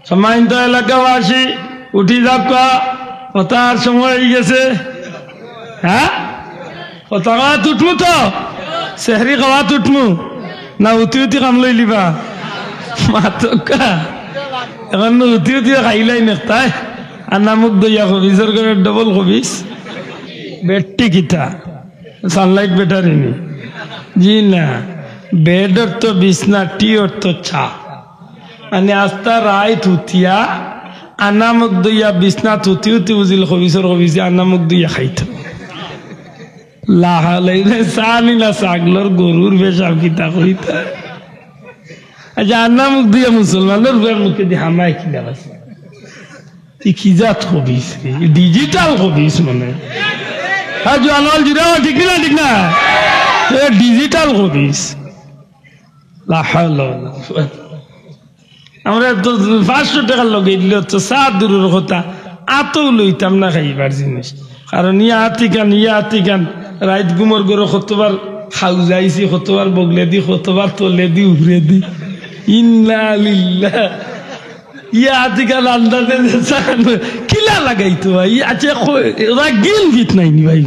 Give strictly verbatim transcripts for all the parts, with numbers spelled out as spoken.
সম্মানিত এলাকাবাসী, উঠি যাউক্কা, ওতার সময় অইগেছে। হ্যাঁ, ওতা খাওয়াত উঠমু তো, সেহরি খাওয়াত উঠমু, না উঠি উঠি কাম লইলিবা? মাতউক্কা, অখন উঠি উঠি খাইলাই নেকতায়। আন্না মুখ ধইয়া খবিসর ঘরর ডবল খবিস। বেডটি কিতা? সানলাইট ব্যাটারি নি? জি না, বেড অর্থ বিছনা, টি অর্থ চা। মানে আস্তা রাইত হুতিয়া, আন্না মুখ ধইয়া বিছনাত হুতি হুতি উজিল খবিসর খবিসে আন্না মুখ ধইয়া খাইতো। লাহালাই রে, চা নি না ছাগলর গরুর পেশাব কিতা কইতা। আচ্ছা, আন্না মুখ ধইয়া মুসলমানর পুয়ার মুখেদি হামায় কিলা আছে? ই কি জাত খবিস রে? ই ডিজিটাল খবিস মানে। হ্যাঁ, জোয়ান অকল জুরে, ঠিক না, ঠিক না? এ ডিজিটাল খবিস। লা হাওলা ওয়ালা কুওয়াতা। আমরা তো পাঁচশো টেকার লগে দিলে তো চা দূরর কথা, আতও লইতাম না খাইবার জিনিস। কারণ ইয়া আতিকান, ইয়া আতিকান, রাইত ঘুমর ঘরো কতবার খাউজাইছি, কতবার বগলেদি, কতবার তলেদি, উপরেদি। ইন্না লিল্লাহ। ইয়া আতিকান আন্দাজে যে চা কিলা লাগাইতো ভাই? আচ্ছা, কই, ওরা গিল ফিট নাইনি ভাই?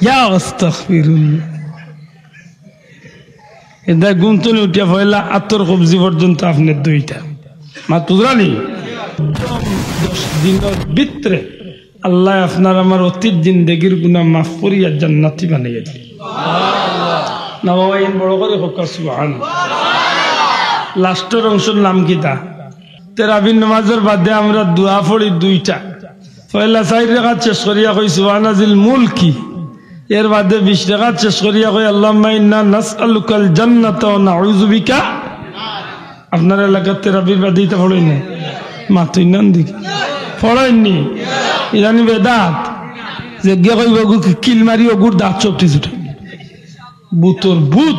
ইয়া আস্তাগফিরুল্লাহ। এদা ঘুম তনে উঠিয়া পয়লা আতর কবজি পর্যন্ত আপনে ধইতা। মাত বুঝরা নি? দশ দিনর ভিতরে আল্লায় আপনার আমার অতীত জিন্দেগির গুনা মাফ করিয়া জান্নাতি বানাইয়া দিলা। না বাবা, ইন বড় করি কউক্কা সুবহান। লাস্টর অংশর নাম কিতা? তেরাবির নামাজর বাদে আমরা দোয়া পড়ি দুইটা। পয়লা চাইর রাকাত শেষ করিয়া কই, "সুবহানা জিল মুলকি।" এর বাদে বিশ রাকাত শেষ করিয়া কই, "আল্লাহুম্মা ইন্না নাসআলুকাল জান্নাতা ওয়া নাউযু বিকা।" আপনার এলাকাত তেরাবির বাদে ইতা পড়ইন না? মাতইন না দেখি। পড়ইন নি? ইদানি বেদাত। যেগিয়ে কইবো, অগু কিল মারি অগুর দাঁত সবটি ছুটে। ভূতর ভূত।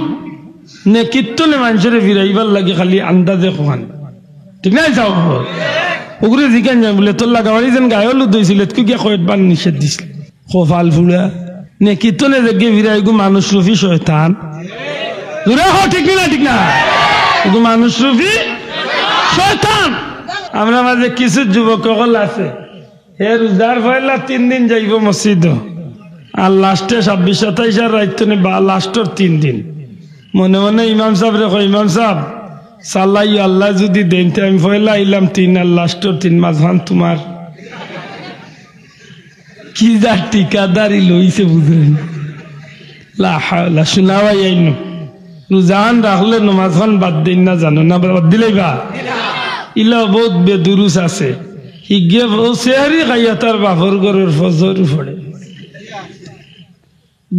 নেকির তনে মানষরে ফিরাইবার লাগি খালি আন্দাজে কওয়ান। ঠিক না? যাও। অগুরে জিকাইন যাইন বুলে, "তোর লাগাবাড়ি যেন গায়ে হলুদ অইছিল, এতকু গিয়া কয়বার নিষেধ দিছিল?" কপাল ফুড়া। নেকির তনে যেগিয়ে ফিরায়, অগু মানুষ রূপী শয়তান। জুরে কও, ঠিক না, ঠিক না? অগু মানুষ রূপী শয়তান। আমরার মাঝে কিছু যুবক অকল আছে, হে রোজার পয়লা তিন দিন যাইবো মসজিদো, আর লাস্টে ছাব্বিশ সাতাইশ আর রাইত তনে বা লাস্টর তিন দিন মনে মনে ইমাম সাবরে কয়, "ইমাম সাব, চালাইও, আল্লায় যুদি দেইন, তে আমি পয়লা আইলাম তিন আর লাস্টর তিন, মাঝখান তুমার।" কি যে ঠিকাদারি লইছে বুঝইন। লা হাওলা, শুনা ভাই আইনো। রোজাখান রাখলে নমাজখান বাদ দেইন না জানো না, বাদ দিলাইবা? ইলা বউত বেদুরুস আছে। হিগে অউ সেহরি খাইয়া তার বাপর ঘরর ফজর পড়ে।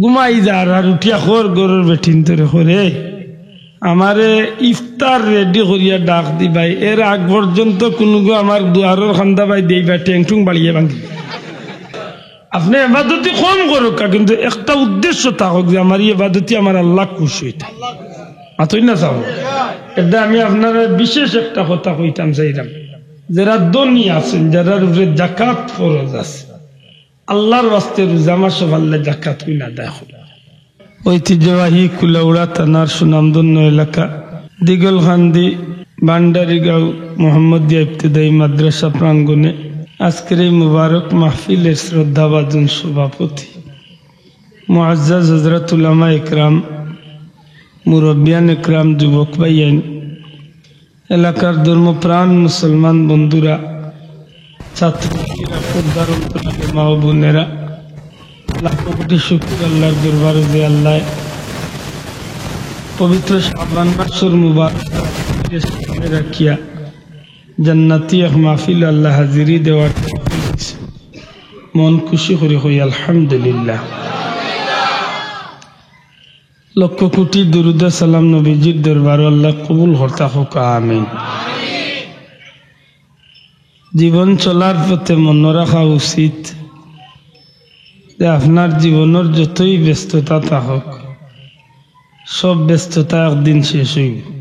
ঘুমাই যার আর উঠিয়া কর ঘরর বেটিন্তরে কয়, "আমারে ইফতার রেডি করিয়া ডাক দিবায়, এর আগ পর্যন্ত কুনুগু আমার দুয়ারর কান্দা বায় দিবায়, ঠ্যাং ঠুং বাড়িয়া ভাঙ্গি।" আপনে এবাদতি কম করউক্কা, কিন্তু একটা উদ্দেশ্য থাকউক যে আমার ই এবাদতি আমার আল্লাহ খুশ অইতা। মাতইন না চাও? এরদায় আমি আপনারে বিশেষ একটা কথা কইতাম চাইরাম, যেরা ধনী আছইন, যেরার উপরে জাকাত ফরজ আছে, আল্লাহর ওয়াস্তে রোজা মাসো পারলে জাকাত কইন আদায় করইন। ঐতিহ্যবাহী কুলাউড়া থানার সুনামধন্য এলাকা দিগলকান্দি ভান্ডারীগাঁও মোহাম্মদিয়া ইবতেদায়ী মাদ্রাসা প্রাঙ্গণে আজকের এই মুবারক মাহফিলের শ্রদ্ধাভাজন সভাপতি মুআজ্জাজ হযরত উলামা একরাম, মুরব্বিয়ান একরাম, যুবক ভাইয়াইন, এলাকার ধর্মপ্রাণ মুসলমান বন্ধুরা, ছাত্রছাত্রীরা, পর্দার অন্তরালে মা ও বোনেরা, লাখো কোটি শুকর আল্লাহর দরবারে যে আল্লায় পবিত্র শাবান মাসর মুবারক রাতরে সামনে রাখিয়া জান্নাতি এক মাহফিল আল্লাহ হাজিরি দেওয়ার তৌফিক দিছে। মন খুশি করি কই আলহামদুলিল্লাহ। লক্ষ কোটি দুরুদ ও সালাম নবীজির দরবারো, আল্লাহ কবুল করতা হউক, আমিন। জীবন চলার পথে মনো রাখা উচিত যে আপনার জীবনর যতই ব্যস্ততা থাকউক, সব ব্যস্ততা একদিন শেষ অইবো।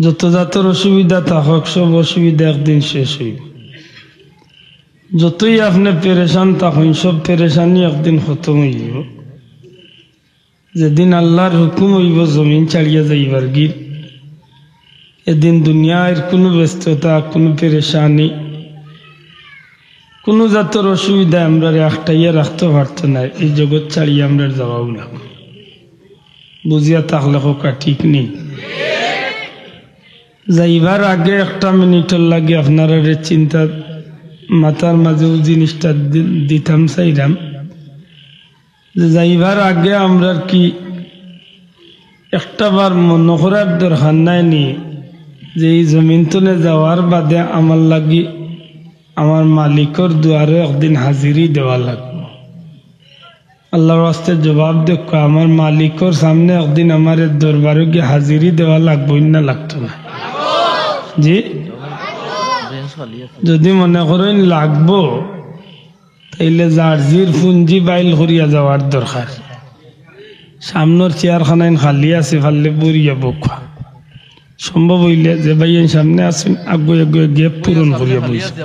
যত জাতর অসুবিধা থাকউক, সব অসুবিধা একদিন শেষ অইবো। যতই আপনে পেরেশান থাকইন, সব পেরেশানি একদিন খতম অইযিবো। যেদিন আল্লাহর হুকুম অইবো জমিন ছাড়িয়া যাইবারগির, এদিন দুনিয়ার কুনু ব্যস্ততা, কুনু পেরেশানি, কুনু জাতর অসুবিধায় আমরারে আটকাইয়া রাখতো পারতো নায়। এই জগৎ ছাড়িয়া আমরার যাওয়াউ লাগবো। বুঝিয়া থাকলে কউক্কা, ঠিক নি? যাইবার আগে একটা মিনিটর লাগি আপনারারে চিন্তা মাথার মাঝে অউ জিনিসটা দি-, দিতাম চাইরাম যে যাইবার আগে আমরার কি একটা বার মনো করার দরকার নাই নি যে এই জমিন তনে যাওয়ার বাদে আমার লাগি আমার মালিকর দুয়ারো একদিন হাজিরি দেওয়া লাগবো? আল্লার ওয়াস্তে জবাব দেউক্কা, আমার মালিকর সামনে একদিন আমারে দরবারো গিয়া হাজিরি দেওয়া লাগবো না লাগতো না? জি, যুদি মনে করইন লাগবো, তাইলে যার জির পুঞ্জি বাইল করিয়া যাওয়ার দরকার। সামনর চেয়ারখানাইন খালি আছে, পারলে বইয়া বউক্কা। সম্ভব অইলে যে ভাইয়াইন সামনে আছইন, আগুয়াই আগুয়াই gap পূরণ করিয়া বইছইন।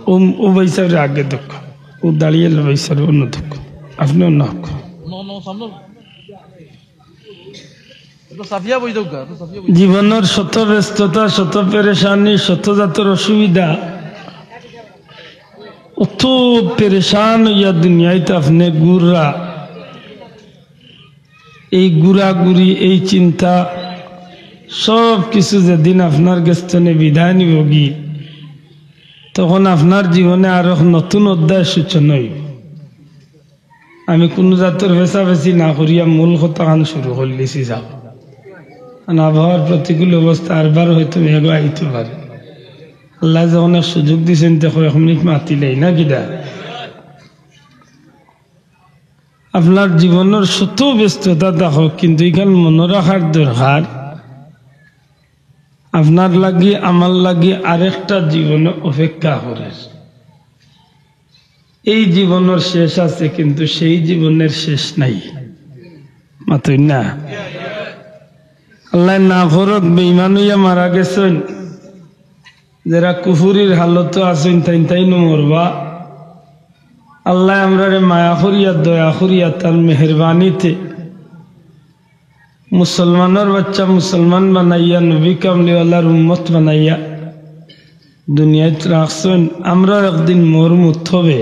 অউ, অউ ভাইসাবরে আগে দেউক্কা, অউ দাড়িআলা ভাইসাবরে অনো দেউক্কা, আপনে অনো দেউক্কা। জীবনর শত ব্যস্ততা, শত পেরেশানি, শত জাতর অসুবিধা, অত পেরেশান অইয়া দুনিয়াইত আপনে ঘুররা, এই ঘুরাঘুরি, এই চিন্তা, সব কিছু যেদিন আপনার গেছ তনে বিদায় নিবোগি, তখন আপনার জীবনে আরক নতুন অধ্যায় সূচনা অইবো। আমি কুনু জাতর পেছাপেছি না করিয়া মূল কথাখান শুরু করিলিছি যাও। কারণ আবহাওয়ার প্রতিকূল অবস্থা, আরবার হয়তো মেঘও আইতো পারে। আল্লায় যখন এক সুযোগ দিছইন, তে কয়েক মিনিট মাতিলাই না কিতা? আপনার জীবনর শত ব্যস্ততা থাকউক, কিন্তু ইখান মনো রাখার দরকার, আপনার লাগি, আমার লাগি আরেকটা জীবন অপেক্ষা করের। এই জীবনর শেষ আছে, কিন্তু সেই জীবনের শেষ নাই। মাতইন না? আল্লায় না করউক, বেঈমান অইয়া মারা গেছইন, যেরা কুফুরির হালতো আছইন, তাইন তাইনও মরবা। আল্লায় আমরারে মায়া করিয়া, দয়া করিয়া, তান মেহেরবানিতে মুসলমানর বাচ্চা মুসলমান বানাইয়া, নবী কামলিওয়ালার উম্মত বানাইয়া দুনিয়াত রাখছইন। আমরাও একদিন মরমু, তবে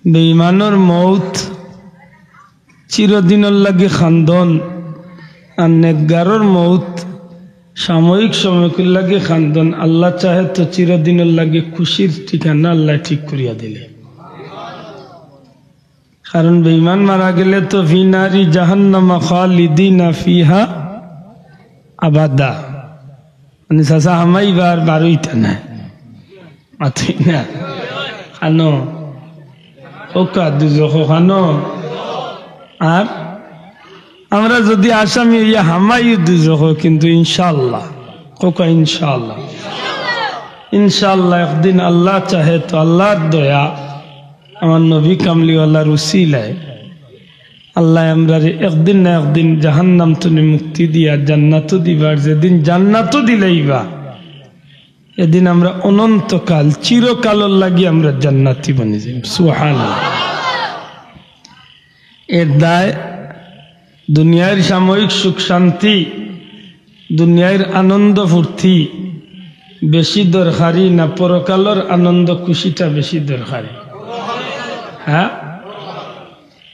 বেঈমানর মউত চিরদিনর লাগি কান্দন, আর নেককারর মউত সাময়িক সময়কুর লাগি কান্দন। আল্লাহ চাহে তো চিরদিনর লাগি খুশির ঠিকানা আল্লায় ঠিক করিয়া দিলে। কারণ বেঈমান মারা গেলে তো ফি নারি জাহান্নামা খালিদিনা ফিহা আবাদা। মানে, চাচা হামাইবা আর বারইতা নায়। মাতইন না? কানো? কউক্কা, দুজখো কানো? আর আমরা যুদি আসামি অইয়া হামাইও দুজখো, কিন্তু ইনশাআল্লাহ, কউক্কা ইনশাআল্লাহ, ইনশাআল্লাহ একদিন আল্লাহ চাহে তো আল্লাহর দয়া, আমার নবী কামলিওয়ালার উসিলায় আল্লায় আমরারে একদিন না একদিন জাহান্নাম তনে মুক্তি দিয়া জান্নাতো দিবা। আর যেদিন জান্নাতো দিলাইবা, এদিন আমরা অনন্তকাল, চিরকালর লাগি আমরা জান্নাতি বনি যাইমু। সুবহানাল্লাহ। এর দায় দুনিয়ার সাময়িক সুখ শান্তি, দুনিয়ার আনন্দ ফুর্তি বেশি দরকারি না পরকালর আনন্দ খুশিটা বেশি দরকারি? হ্যাঁ,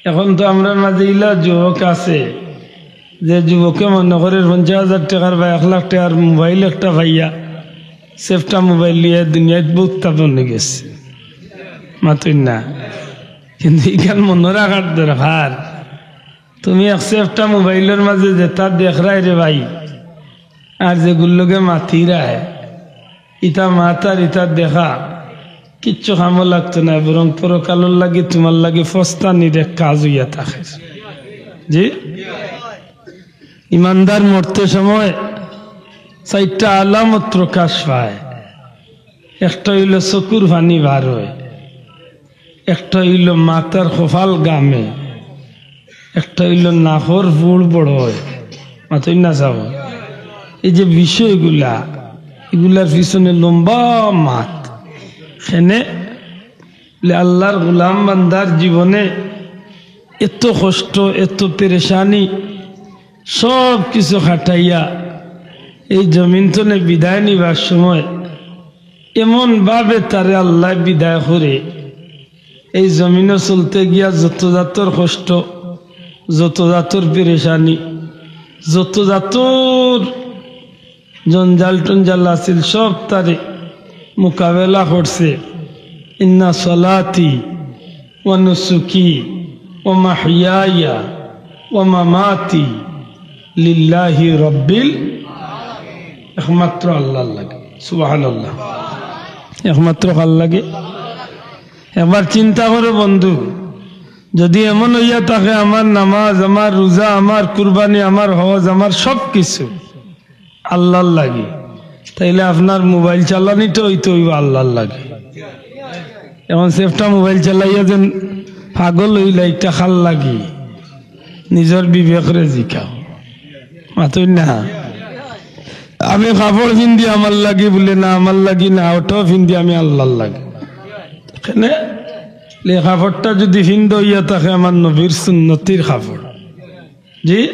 এখন তো আমরার মাঝে ইলা যুবক আছে, যে যুবকে মনে করের পঞ্চাশ হাজার টেকার বা এক লাখ টেকার মোবাইল একটা পাইয়া, সেফটা মোবাইল লইয়া দুনিয়াত বউত তাপ অইগেছে। মাতইন না? কিন্তু ইখান মনো রাখার দরকার, তুমি এক সেফটা মোবাইলর মাঝে যেতা দেখরায় রে ভাই, আর যেগুর লগে মাতিরায়, ইতা মাত আর ইতা দেখা কিচ্ছু কামো লাগতো নায়, বরং পরকালর লাগি তুমার লাগি ফস্তানির এক কাজ অইয়া থাকের। জি, ইমানদার মরতে সময় চাইরটা আলামত প্রকাশ পায়। একটা অইলো চকুর পানি বার অয়, একটা অইলো মাথার কপাল ঘামে, একটা অইলো নাকর ফুড় বড় অয়। মাতইন না চাচা? এই যে বিষয়গুলা, ইগুলার পিছনে লম্বা মাত। কেনে? বলে আল্লাহর গোলাম বান্দার জীবনে এত কষ্ট, এত পেরেশানি, সব কিছু খাটাইয়া এই জমিন তনে বিদায় নিবার সময় এমন ভাবে তারে আল্লায় বিদায় করে, এই জমিনো চলতে গিয়া যত জাতর কষ্ট, যত জাতর পেরেশানি, যত জাতর জঞ্জাল টঞ্জাল আছিল, সব তারে মোকাবেলা করছে। ইন্না সলাতি ওয়া নুসুকি ওয়া মাহইয়ায়া ওয়া মামাতি লিল্লাহি রাব্বিল, একমাত্র আল্লাহর লাগি। সুবহানাল্লাহ। একমাত্র কার লাগি? একবার চিন্তা করো বন্ধু, যদি এমন অইয়া থাকে আমার নামাজ, আমার রোজা, আমার কুরবানি, আমার হজ, আমার সব কিছু আল্লাহর লাগি, তাইলে আপনার মোবাইল চালানিটা অইতো অইবো আল্লাহর লাগি। এখন সেফটা মোবাইল চালাইয়া যেন পাগল অইলা, ইটা কার লাগি? নিজর বিবেকরে জিকাও। মাতইন না। আমি কাপড় ফিন্দি আমার লাগি বুলে না, আমার লাগি না, ওটাও ফিন্দি আমি আল্লাহর লাগি। কেনে? লে কাপড়টা যদি ফিন্দা অইয়া থাকে আমার নবীর সুন্নতির কাপড়, জি?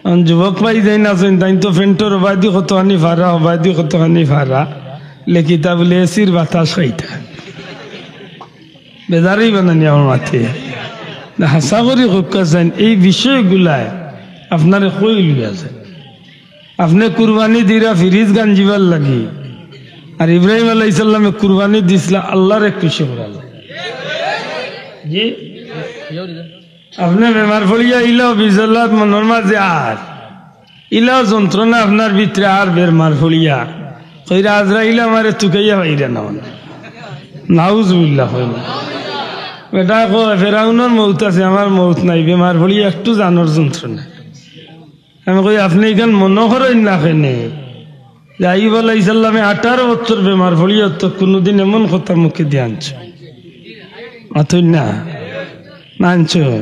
আর যুবক ভাই যেইন আছইন, তাইন তো ফেন্টর ওবায়দি কতখানি ফাড়া, ওবায়দি কতখানি ফাড়া, লেকিতা বুলে এসির বাতাস খাইতা। বেজারই বানানি আমার মাতে। না, হাছা করি কউক্কা চাইন, এই বিষয়গুলায় আপনারে কই লইয়া যায়। আপনে কুরবানি দিরা ফিরিজ গাঞ্জিবার লাগি, আর ইব্রাহিম আলাইহিস সালামে কুরবানি দিছলা আল্লাহরে খুশি করার লাগি। জি, আপনে বেমার পড়িয়া ইলাও বিজলাত মনর মাঝে আর ইলাও যন্ত্রণা আপনার ভিতরে আর বেমার পড়িয়া কইরা আজরাইল আমারে তুকাইয়া পাইরা না মানে। নাউজুবিল্লাহ কইলা। বেটা কয়, "ফেরাউনর মউত আছে, আমার মউত নাই, বেমার পড়িয়া একটু জানর যন্ত্রণা।" আমি কই, "আপনে ইখান মনো করইন না কেনে? যে আইয়ুব আলাইহিস সালামে আঠারো বছর বেমার পড়িয়া তো কুনুদিন এমন কথা মুখে দি আনছে?" মাতইন না, না আনছে।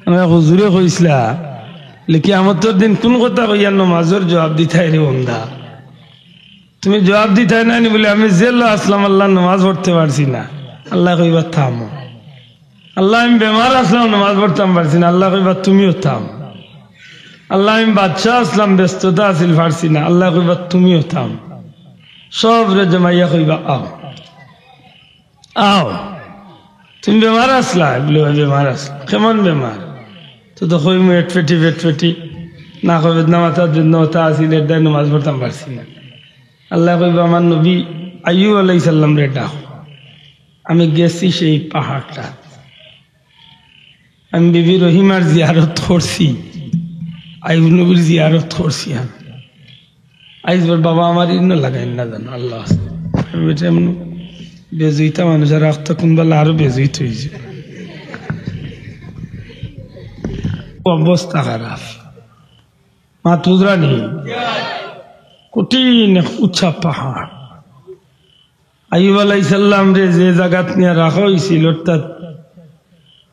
আমি হুজুরে কইছলা, লে কিয়ামতর দিন কুন কথা কইয়া নমাজর জুয়াব দিতায় রে বন্দা? তুমি জুয়াব দিতায় না নি বুলে, "আমি জেলো আছলাম, আল্লাহ, নমাজ পড়তে পারছি না।" আল্লায় কইবা, "থামো।" "আল্লাহ, আমি বেমার আছলাম, নমাজ পড়তাম পারছি না।" আল্লায় কইবা, "তুমিও থামো।" "আল্লাহ, আমি বাদশা আছলাম, ব্যস্ততা আছিল, পারছি না।" আল্লায় কইবা, "তুমিও থামো।" সবরে জমাইয়া কইবা, "আও।" আও, তুমি বেমার আছলা? বুলে, "অয় বেমার আছলাম।" "কেমন বেমার?" তো, তো কইমু, "পেট ফেটি, পেট ফেটি, নাকো বেদনা, মাথাত বেদনা, অতা আছিল, এরদায় নমাজ পড়তাম পারছি না।" আল্লায় কইবা, "আমার নবী আইয়ুব আলাইহিস সালামরে ডাকো, আমি গেছি সেই পাহাড়টা।" আমি বিবি রহিমার জিয়ারত করছি, আইয়ুব নবীর জিয়ারত করছি আমি। আইজ বল, "বাবা, আমার ইন্ন লাগাইন না জানো, আল্লাহ আছে।" আমি বেটা এমন বেজুইতা মানুষ, আর আখতা কুনবালা আরো বেজুইত অইছে। অবস্থা খারাপ। মা তুজরানি, কঠিন এক উঁচা পাহাড়। আইয়ুব আলাইহিস সালামরে যে জাগাত নিয়া রাখা অইছিল, অর্থাৎ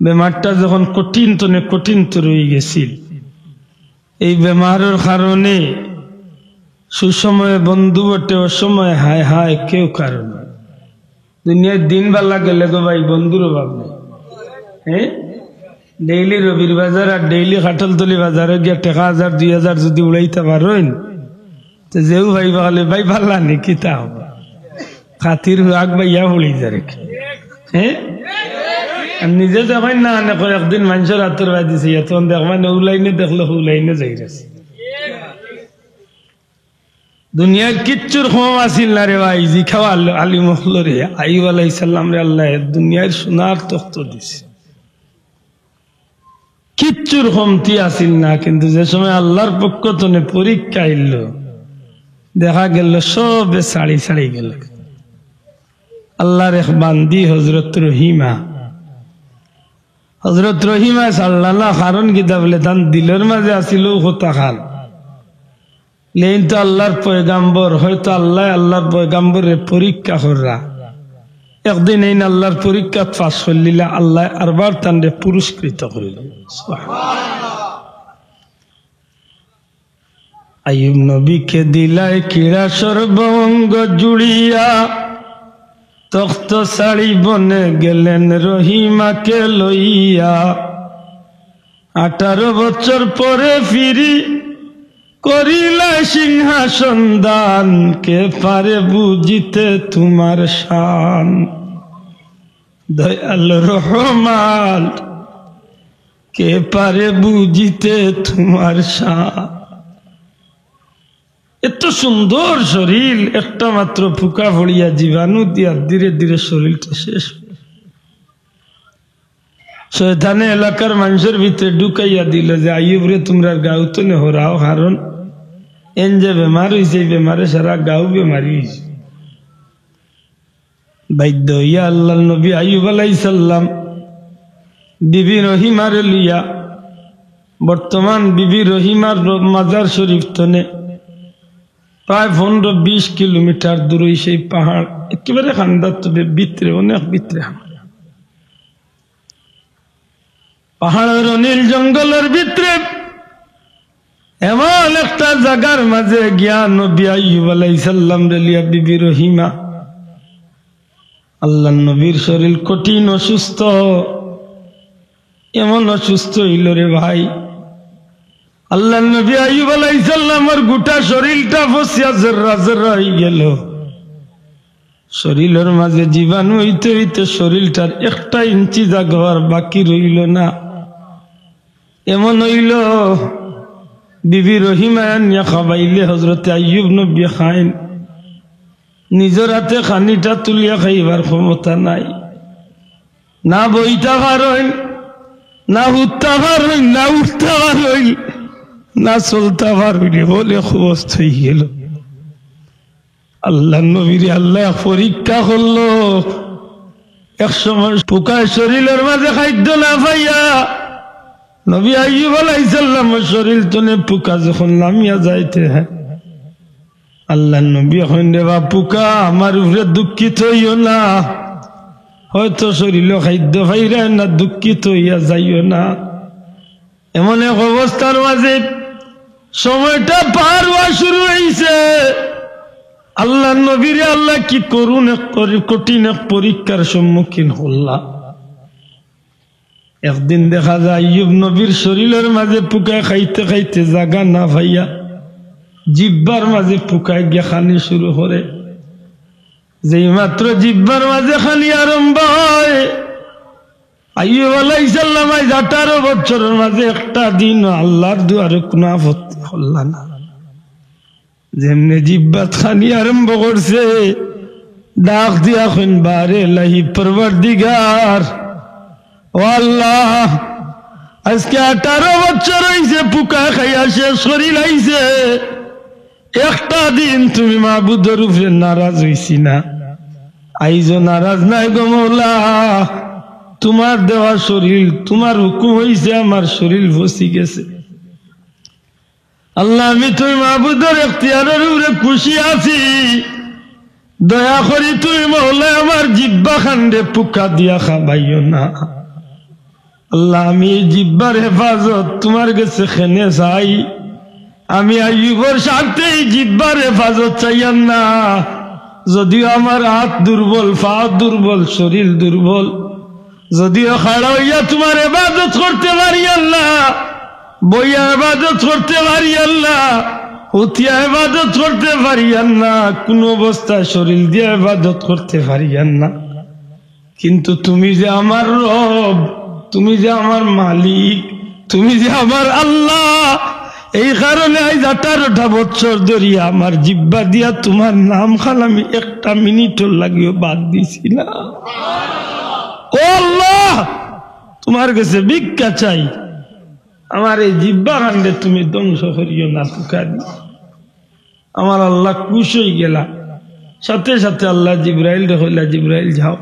বেমারটা যখন কঠিন তনে কঠিনতর অইগেছিল, এই বেমারর কারণে সুসময়ে বন্ধু বটে, অসময়ে হায় হায় কেউ কারো নাই। দুনিয়ার দিন বালা গেলে গো ভাই, বন্ধুর অভাব নাই। হ্যাঁ, ডেইলি রবির বাজার আর ডেইলি কাঠলতলি বাজারো গিয়া টেকা হাজার দুই হাজার যুদি উড়াইতা পারইন, তে যেউ ভাই বাগালে ভাই বালা নি, কিতা অইবো? খাতির আগ বাইয়া পড়ি যারে। হ্যাঁ? আর নিজে দেখইন না, অনে কয় একদিন মানষর আতর বায় দিছে, ইয়া তখন দেখবা না, উ লাইনে দেখলে হউ লাইনে যাইরাছে। দুনিয়ার কিচ্ছুর কম আছিল না রে ভাই, জিকাও আল-, আলিম অকলরে, আইয়ুব আলাইহিস সালামরে আল্লায় দুনিয়ার সোনার তখ্ত দিছে। কিচ্ছুর কমতি আছিল না, কিন্তু যে সময় আল্লাহর পক্ষ তনে পরীক্ষা আইলো, দেখা গেল সবে ছাড়ি ছাড়ি গেল। আল্লাহর এক বান্দি হযরত রহিমা, হযরত রহিমা ছাড়লা না, কারণ কিতা বুলে, তান দিলর মাঝে আছিল অউ কথাখান। লেইন তো আল্লাহর পয়গাম্বর, হয়তো আল্লায় আল্লাহর পয়গাম্বররে পরীক্ষা কররা। একদিন এইন আল্লাহর পরীক্ষাত পাস করলিলা, আল্লায় আরবার তানরে পুরস্কৃত করিল। আইয়ুব নবীকে দিলায় কিড়া সর্ব অঙ্গ জুড়িয়া, তখ্ত ছাড়ি বনে গেলেন রহিমাকে লইয়া। আঠারো বছর পরে ফিরি করিলা সিংহাসন দান, কে পারে বুঝিতে তোমার শান। দয়াল রহমান, কে পারে বুঝিতে তোমার শান। এত সুন্দর শরীর, একটা মাত্র পোকা পড়িয়া জীবাণু দিয়া ধীরে ধীরে শরীরটা শেষ। শয়তানে এলাকার মানুষের ভিতরে ঢুকাইয়া দিল যে, "আইয়ুবরে তুমরার গাউ তনে হরাও, কারণ এন যে বেমার অইছে, এই বেমারে সারা গাউ বেমারি অইছে।" বাধ্য অইয়া আল্লাহর নবী আইয়ুব আলাইহিস সালাম বিবি রহিমারে লইয়া, বর্তমান বিবি রহিমার র-, মাজার শরীফ তনে প্রায় পনেরো বিশ কিলোমিটার দূরে সেই পাহাড়, একেবারে কান্দার তলে ভিতরে, অনেক ভিতরে। পাহাড়র অনিল জঙ্গলর ভিতরে এমন একটা জাগার মাঝে গিয়া নবী আইয়ুব আলাইহিস সালামরে লইয়া বিবি রহিমা, আল্লাহর নবীর শরীর কঠিন অসুস্থ, এমন অসুস্থ অইল রে ভাই, আল্লাহর নবী আইয়ুব আলাইহিস সালামর গোটা শরীরটা ফসিয়া জর্রা জর্রা অইগেল। শরীরর মাঝে জীবাণু অইতে অইতে শরীরটার একটা ইঞ্চি জাগা অওয়ার বাকি রইল না। এমন অইল, বিবি রহিমায় আনিয়া খাবাইলে হজরতে আইয়ুব নবী খাইন, নিজর আতে খানিটা তুলিয়া খাইবার ক্ষমতা নাই। না বইতা পারইন, না হুততা পারইন, না উঠতা পারইন, না চলতা পারইন, বলে অবস্থা অইগেল। আল্লাহর নবীরে আল্লায় পরীক্ষা করলো। এক সময় পোকায় শরীরর মাঝে খাদ্য না পাইয়া নবী আইয়ুব আলাইহিস সালামর শরীর তনে পোকা যখন লামিয়া যাইতে, আল্লাহর নবী কইন, "রে বা পোকা, আমার উপরে দুঃখিত অইও না, হয়তো শরীরো খাদ্য পাইরায় না, দুঃখিত অইয়া যাইও না।" এমন এক অবস্থার মাঝে সময়টা পার অওয়া শুরু অইছে। আল্লাহর নবীরে আল্লায় কি করুণ এক করি-, কঠিন এক পরীক্ষার সম্মুখীন করলা। একদিন দেখা যায় আইয়ুব নবীর শরীরর মাঝে পোকায় খাইতে খাইতে জাগা না পাইয়া জিব্বার মাঝে পোকায় গিয়া খানি শুরু করে। যেই মাত্র জিব্বার মাঝে খানি আরম্ভ হয়, আইয়ুব আলাইহিস সালাম আইজ আঠারো বছরর মাঝে একটা দিন আল্লাহর দুয়ারে কুনু আপত্তি করলা না। যেমনে জিব্বাত খানি আরম্ভ করছে, ডাক দিয়া কইন, "বারে এলাহি পরওয়ারদিগার, ও আল্লাহ, আজকে আঠারো বছর অইছে, পোকায় খাইয়া শেষ করিলাইছে। একটা দিন তুমি মাবুদর উপরে নারাজ অইছি না, আইজও নারাজ নাই গো মওলা। তোমার দেওয়া শরীর, তোমার হুকুম অইছে, আমার শরীর ফসি গেছে। আল্লাহ, আমি তুমি মাবুদর এখতিয়ারর উপরে খুশি আছি। দয়া করি তুমি মওলা আমার জিব্বা খানরে পোকা দিয়া খাবাইও না। আল্লাহ, আমি এই জিব্বার হেফাজত তোমার গেছে কেনে চাই। আমি আইয়ুবর স্বার্থে এই জিব্বার হেফাজত চাইয়ার না। যদিও আমার আত দুর্বল, পা দুর্বল, শরীর দুর্বল, যদিও খাড়া অইয়া তোমার ইবাদত করতে পারিয়ার না, বইয়া ইবাদত করতে পারিয়ার না, হুতিয়া ইবাদত করতে পারিয়ার না, কুনু অবস্থায় শরীর দিয়া ইবাদত করতে পারিয়ার না, কিন্তু তুমি যে আমার রব, তুমি যে আমার মালিক, তুমি যে আমার আল্লাহ, এই কারণে আইজ আঠারোটা বছর ধরিয়া আমার জিব্বা দিয়া তোমার নাম খান আমি একটা মিনিটর লাগিও বাদ দিছি না।" ও আল্লাহ, তোমার গেছে ভিক্ষা চাই, আমার এই জিব্বা খানরে তুমি ধ্বংস করিও না, পোকা দি। আমার আল্লাহ খুশ অইগেলা। সাথে সাথে আল্লাহ জিব্রাইলরে কইলা, "জিব্রাইল যাও।"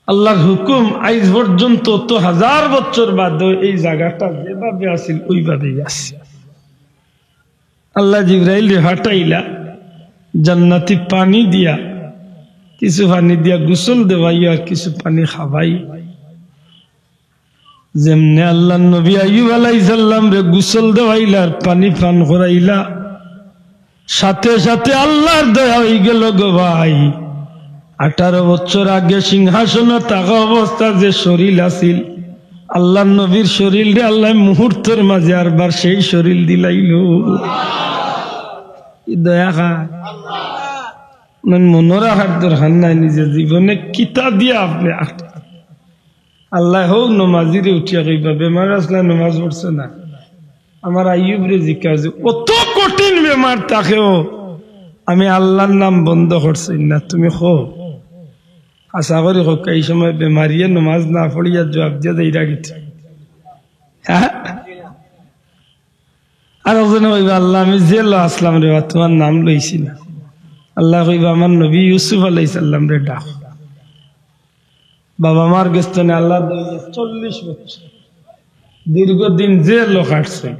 আল্লাহর হুকুম, আইজ পর্যন্ত তো হাজার বছর বাদেও এই জাগাটা যেভাবে আছিল ওইভাবেই আছে। আল্লাহ জিব্রাইলরে পাঠাইলা, জান্নাতি পানি দিয়া, কিছু পানি দিয়া গোসল দেওয়াইও আর কিছু পানি খাবাই। যেমনে আল্লাহর নবী আইয়ুব আলাইহিস সালামরে গোসল দেওয়াইলা আর পানি পান করাইলা, সাথে সাথে আল্লাহর দয়া অইগেল গো ভাই। আঠারো বছর আগে সিংহাসনো থাকা অবস্থা যে শরীর আছিল, আল্লাহর নবীর শরীলরে আল্লায় মুহূর্তর মাঝে আরবার সেই শরীল দিলাইলো। ই দয়া কার? মানে মনো রাখার দরকার নাই, নিজে জীবনে কিতা দিয়া আপনে আট-, আল্লায় হউ নমাজিরে উঠিয়া কইবা, বেমার আছলা, নমাজ পড়ছো না। আমার আইয়ুবরে জিকাও যে অত কঠিন বেমার থাকেও আমি আল্লাহর নাম বন্ধ করছি না, তুমি কও। আশা করি কউক্কা, ই সময় বেমারিয়ে নমাজ না পড়িয়া জুয়াব দিয়া দেইরা গেছে। হ্যাঁ? আর একজনে কইবা, "আল্লাহ, আমি জেলো আছলাম রে বা, তুমার নাম লইছি না।" আল্লায় কইবা, "আমার নবী ইউসুফ আলাইহিস সালামরে ডাক।" বাবা মার গেছ থনে আলাদা অইয়া চল্লিশ বছর দীর্ঘদিন জেলো কাটছে।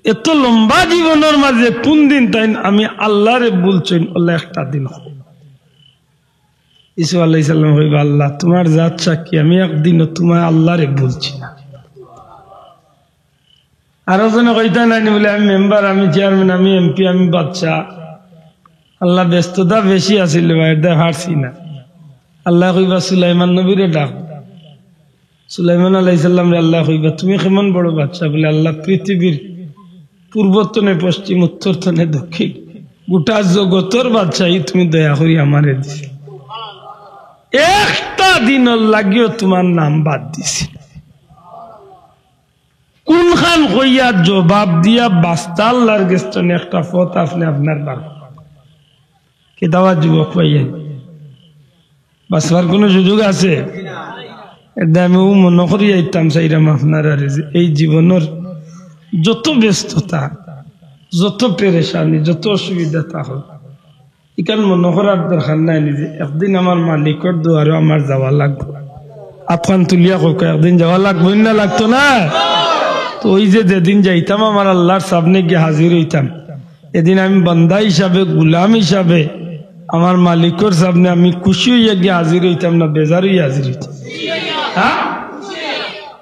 এত লম্বা জীবনর মাঝে কুন দিন তাইন আমি আল্লাহরে ভুলছইন, অলা একটা দিন কও। ইউসুফ আলাইহিস সালাম কইবা, "আল্লাহ, তুমার জাত সাক্ষী, আমি একদিনও তুমার আল্লাহরে ভুলছি না।" আরো জনে কইতা নাইনি বুলে, "আমি মেম্বার, আমি চেয়ারম্যান, আমি এমপি, আমি বাদশা।" আল্লাহ ব্যস্ততা বেশি আছিল, বাইরদা পারছি না। আল্লায় কইবা, "সুলাইমান নবীরে ডাক।" সুলাইমান আলাইহিস সালামরে আল্লায় কইবা, "তুমি কেমন বড় বাদশা?" বুলে, "আল্লাহ, পৃথিবীর পূর্ব থনে পশ্চিম, উত্তর থনে দক্ষিণ, গোটা জগতর বাদশাহী তুমি দয়া করি আমারে দিছো। একটা দিনর লাগিও তুমার নাম বাদ দিছি।" কুনখান কইয়া জবাব দিয়া বাঁচতা আল্লাহর গেছ থনে একটা পথ আপনে আপনার বার করইন। কিতা বা যুবক ভাইয়াইন, বাঁচবার কুনু সুযোগ আছে? এরদায় আমি অউ মনো করি আইতাম চাইরাম আপনারারে যে এই জীবনর যত ব্যস্ততা, যত পেরেশানি, যত অসুবিধা থাকউক, ইখান মনো করার দরকার নাই নিজে। একদিন আমার মালিকর দুয়ারো আমার যাওয়া লাগবো। আতখান তুলিয়া কউক্কা, একদিন যাওয়া লাগবো না, লাগতো না? তো অউ যে যেদিন যাইতাম আমার আল্লাহর সামনে গিয়া হাজির অইতাম, এদিন আমি বান্দা হিসাবে, গুলাম হিসাবে আমার মালিকর সামনে আমি খুশি অইয়া গিয়া হাজির অইতাম না বেজার অইয়া হাজির অইতাম? হ্যাঁ?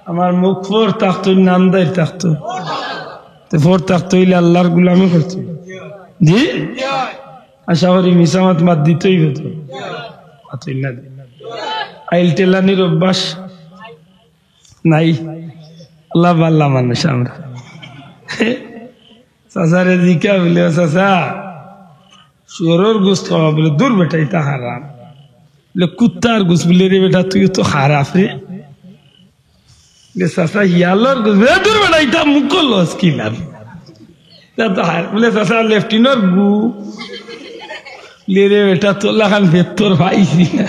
আমার মুখ ফর থাকতো, নান্দাইর থাকতো। তে ফর থাকতো অইলে আল্লাহর গুলামি করতো। জি? আশা করি মিছা মাত বাদ দিতে অইবো তো। মাতইন না। আইল টেলানির অভ্যাস নাই। আল্লাহ বাল্লা মানুষ আমরা। চাচারে জিকা বুলে, "ও চাচা, শুয়োরর গোস্ত খাওয়া?" বুলে, "দূর বেটা, ইতা হারাম।" বুলে, "কুত্তার গোস্ত?" বুলে, "রে বেটা, তুইও তো খারাপ রে।" বুলে, "চাচা, হিয়ালর গোস্ত?" বুলে, "দূর বেটা, ইতা মুখো লস কি লাভ?" তা তো হার-, বুলে, "চাচা, লেফটিনর গু?" বুলে, "রে বেটা, তোর লাখান বেত্তর পাইছি না।"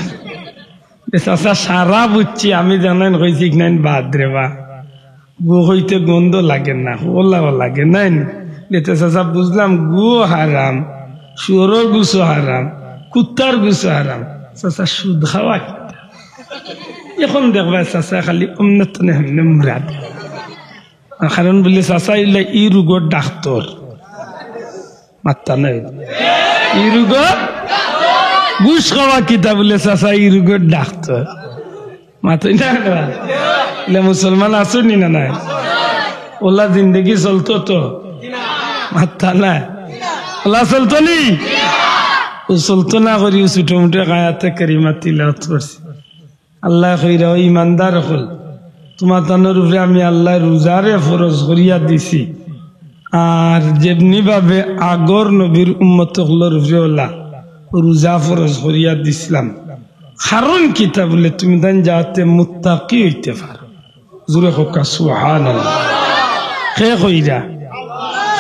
এ চাচা, সারা বুঝছি, আমি জানাইন কইছি, ইখান বাদ রে বা। গু অইতে গন্ধ লাগে না, অলাও লাগে, নাইন? এতে চাচা বুঝলাম, গুও হারাম, শুয়োরর গোস্তও হারাম, কুত্তার গোস্তও হারাম। চাচা, সুদ খাওয়া কিতা? এখন দেখবা চাচা খালি অমনে তনে হেমনে মুরাদ। কারণ বুলে চাচা ইলা ই রোগর ডাক্তর। মাত্তা নাই। ই রোগর? ঘুষ খাওয়া কিতা বুলে চাচা ই রোগর ডাক্তর। মাতইন না কেনে? ইলা মুসলমান আছো নি না নাই? অলা জিন্দেগি চলতো তো? মাত্তা নাই। অলা চলতো নি? অউ চলতো না করি অউ ছোট মোটো আয়াতে কারিমা তিলাওয়াত করছি। আল্লায় কইরা, "ও ইমানদার অকল, তুমাতানর উপরে আমি আল্লায় রোজারে ফরজ করিয়া দিছি, আর যেমনি ভাবে আগর নবীর উম্মত অকলর উপরে অলা রোজা ফরজ করিয়া দিছলাম, কারণ কিতা বুলে তুমিতাইন যাতে মুত্তাকি অইতে পারো।" জুরে কউক্কা সুবহানাল্লাহ। কে কইরা?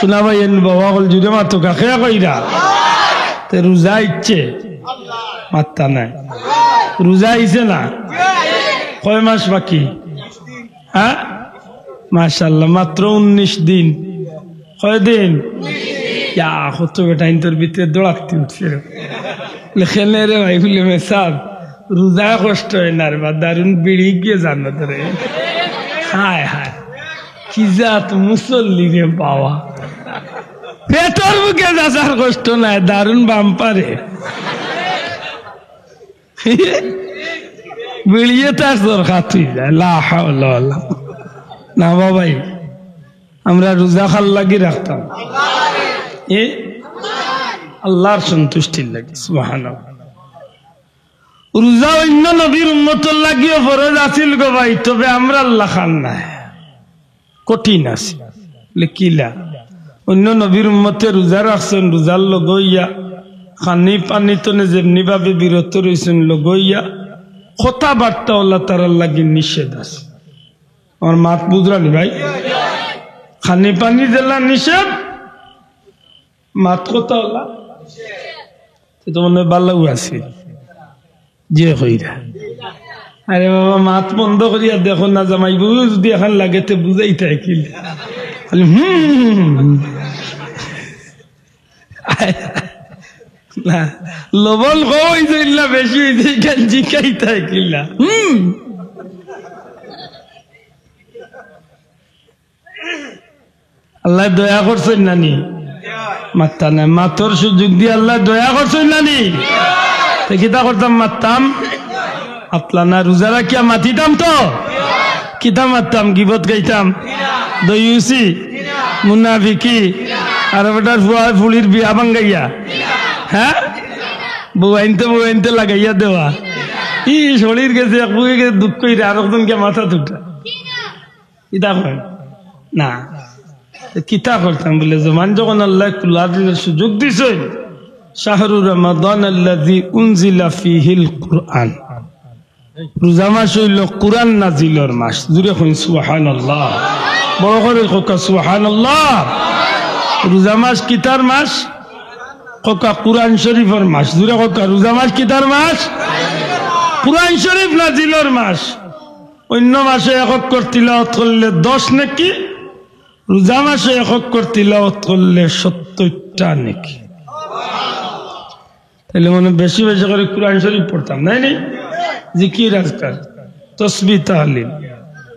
শুনা ভাই, এন বাবা অকল জুরে মাতউক্কা, কে কইরা? তে রোজা আইছে? মাত্তা নাই। রোজা আইছে না? কয় মাস বাকি? হ্যাঁ? মাশাআল্লাহ, মাত্র উনিশ দিন। কয় দিন? ইয়া, কত বেটাইন্তর ভিতরে দৌড়াতে উঠছে রে। লেখেন রে ভাই, বুলে, "মেসাব, রোজা কষ্ট অয় না রে বা, দারুণ বিড়ি গিয়ে জানো তো রে।" হায় হায়, কি জাত মুসল্লি রে বাবা। পেটর ভুকে যাচার কষ্ট নাই, দারুণ বাম্পারে। বিড়িয়ে তার দরকার তুই যায়। লা হাওলা ওয়ালা কুওয়াতা। না বাবাই, আমরা রোজা কার লাগি রাখতাম? এ? আল্লাহর সন্তুষ্টির লাগি। সুবহানাল্লাহ। রোজা অইন্য নবীর উম্মতর লাগিও ফরজ আছিল গো ভাই, তবে আমরার লাখান নায়, কঠিন আছে। বলে, "কিলা?" অইন্য নবীর উম্মতে রোজা রাখছইন, রোজার লগইয়া খানি পানি তনে যেমনি ভাবে বিরত রইছইন লগইয়া, কথাবার্তা অলা তারার লাগি নিষেধ আছে। আমার মাত বুঝরানি ভাই? খানি পানি যেলা নিষেধ, মাত কথা অলা, তে তো মনে অয় ভালাউ আছে। যে কইরা, আরে বাবা, মাত বন্ধ করিয়া দেখো না, জামাই বউ যদি এখান লাগে, তে বুঝাইতায় কিলা? খালি হুম। না, লবণ কম অইছে না বেশি অইছে, ইখান জিকাইতায় কিলা? হুম। আল্লায় দয়া করছইন না নি? মাততা নায়। মাতর সুযোগ দি আল্লায় দয়া করছইন না নি? তে কিতা করতাম, মাততাম? আতলা না, রোজা রাখিয়া মাতিতাম তো? কিতা মাততাম? গিবত গাইতাম? দয়ুসি? মুনাফিকি? আর বেটার ফুয়া ফুড়ির বিয়া ভাঙ্গাইয়া? হ্যাঁ? বউ আনতে, বউ আনতে লাগাইয়া দেওয়া? ই শরীর গেছে, এক বুকে গেছে দুঃখ কইরা, আর একজন গিয়া মাথা তুটা। কিতা কয়? না। তো কিতা করতাম বলে, জমান যখন আল্লায় খুলা দিলে সুযোগ দিছইন, শাহরু রমাদান আল্লাযী উনজিলা ফীহিল কুরআন। রোজা মাস অইলো কুরআন নাজিলর মাস। জুরে কইন সুবহানাল্লাহ। বড় করি কউক্কা সুবহানাল্লাহ। রোজা মাস কিতার মাস? কউক্কা কুরআন শরীফর মাস। জুরে কউক্কা, রোজা মাস কিতার মাস? কুরআন শরীফ নাজিলর মাস। অইন্য মাসে এক অক্ষর তিলাওয়াত করলে দশ নেকি, রোজা মাসে এক অক্ষর তিলাওয়াত করলে সত্তইরটা নেকি। তাইলে মনে বেশি বেশি করি কুরআন শরীফ পড়তাম, নায় নি? জিকির আজকার, তসবিহ তাহলিল,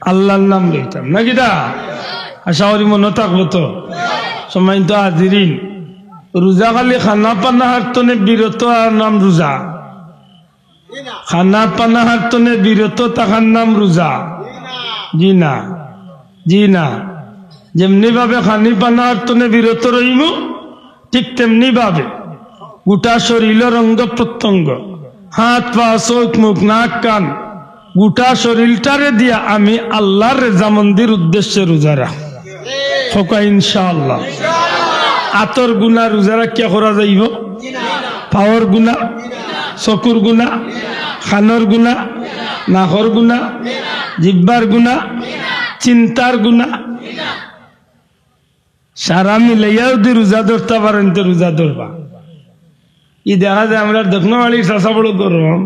আল্লার নাম লইতাম, না কিতা? আশা করি মনো থাকবো তো। সম্মানিত হাজিরিন, রোজা খালি খানা পানা হারতনে বিরত আর নাম রোজা। খানা পানা হারতনে বিরত থাকার নাম রোজা? জি না, জি না। যেমনি ভাবে খানি পানা হারতনে বিরত রইমু, ঠিক তেমনি ভাবে গোটা শরীলর অঙ্গ প্রত্যঙ্গ, হাত পা, চউখ মুখ নাক কান, গোটা শরীলটারে দিয়া আমি আল্লার রেজামন্দির উদ্দেশ্যে রোজা রাখমু। কউক্কা ইনশাআল্লাহ। আতর গুনা রোজা রাখিয়া করা যাইবো? পাওর গুনা, চকুর গুনা, কানর গুনা, নাকর গুনা, জিব্বার গুনা, চিন্তার গুনা, সারা মিলাইয়া যদি রোজা ধরতা পারইন, তে রোজা ধরবা। ই দেখা যায় আমরার দক্ষিণ বাড়ির চাচা বড় গরম,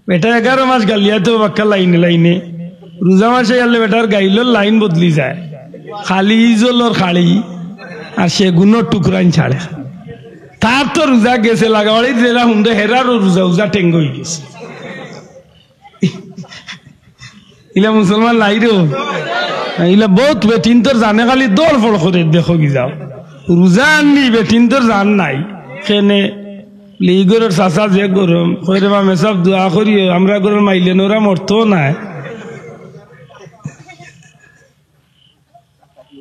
বেটা এগারো মাস গালিয়াত বাক্কা লাইনে লাইনে, রোজা মাসে গেলে বেটার গাইলর লাইন বদলি যায়, খালি ইজলর খাড়ি আর সেগুনর টুকরাইন ছাড়ে। তার তো রোজা গেছে, লাগাবাড়ির যেরা হুনরে হেরারও রোজা উজা টেঙ্গ অইগেছে। ইলা মুসলমান নাই রে। ইলা বউত বেটিন্তর জানে খালি দরফড় করে দেখো কি যাও। রোজা আননি বেটিন্তর জান নাই। কেনে? ই ঘরর চাচা যে গরম, কইরে বা মেসাব দোয়া করিও, আমরার ঘরর মাইলে নরা মরতো নায়।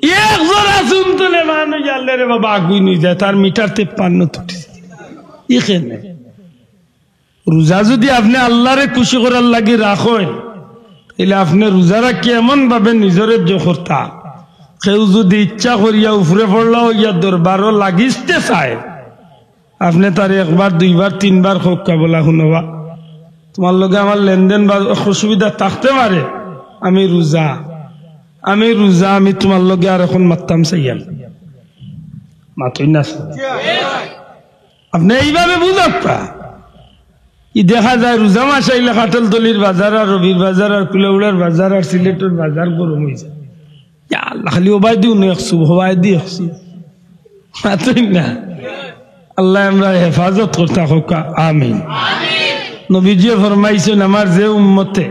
এক জোড়া চুন তুলে মানুষ আল্লাহ রে বাবা আগুই নিয়ে যায়, তার মিটার তেপ্পান্ন তুটি। ইখানে রোজা যদি আপনে আল্লারে খুশি করার লাগি রাখইন, তাইলে আপনে রোজা রাখি এমন ভাবে নিজরে জো করতা, কেউ যদি ইচ্ছা করিয়া উপরে পড়লা অইয়া দরবারো লাগিতে চায়, আপনে তারে একবার, দুইবার, তিনবার কউক্কা, বলা, "হুনো বা, তুমার লগে আমার লেনদেন বা অসুবিধা থাকতে পারে, আমি রোজা, আমি রোজা, আমি তুমার লগে আর অখন মাততাম চাইয়ার না।" মাতইন না। আপনে এইভাবে বুঝউক্কা। ই দেখা যায় রোজা মাস আইলে কাঠালতলির বাজার আর রবির বাজার আর কুলাউড়ার বাজার আর সিলেটর বাজার গরম অইযায়। ইয়া আল্লাহ, খালি ওবায়দি উনি একশো, ওবায়দি একশো। মাতইন না। আল্লায় আমরার হেফাজত করতা কউক্কা, আমিন। নবীজিয়ে ফরমাইছইন, আমার যে উম্মতে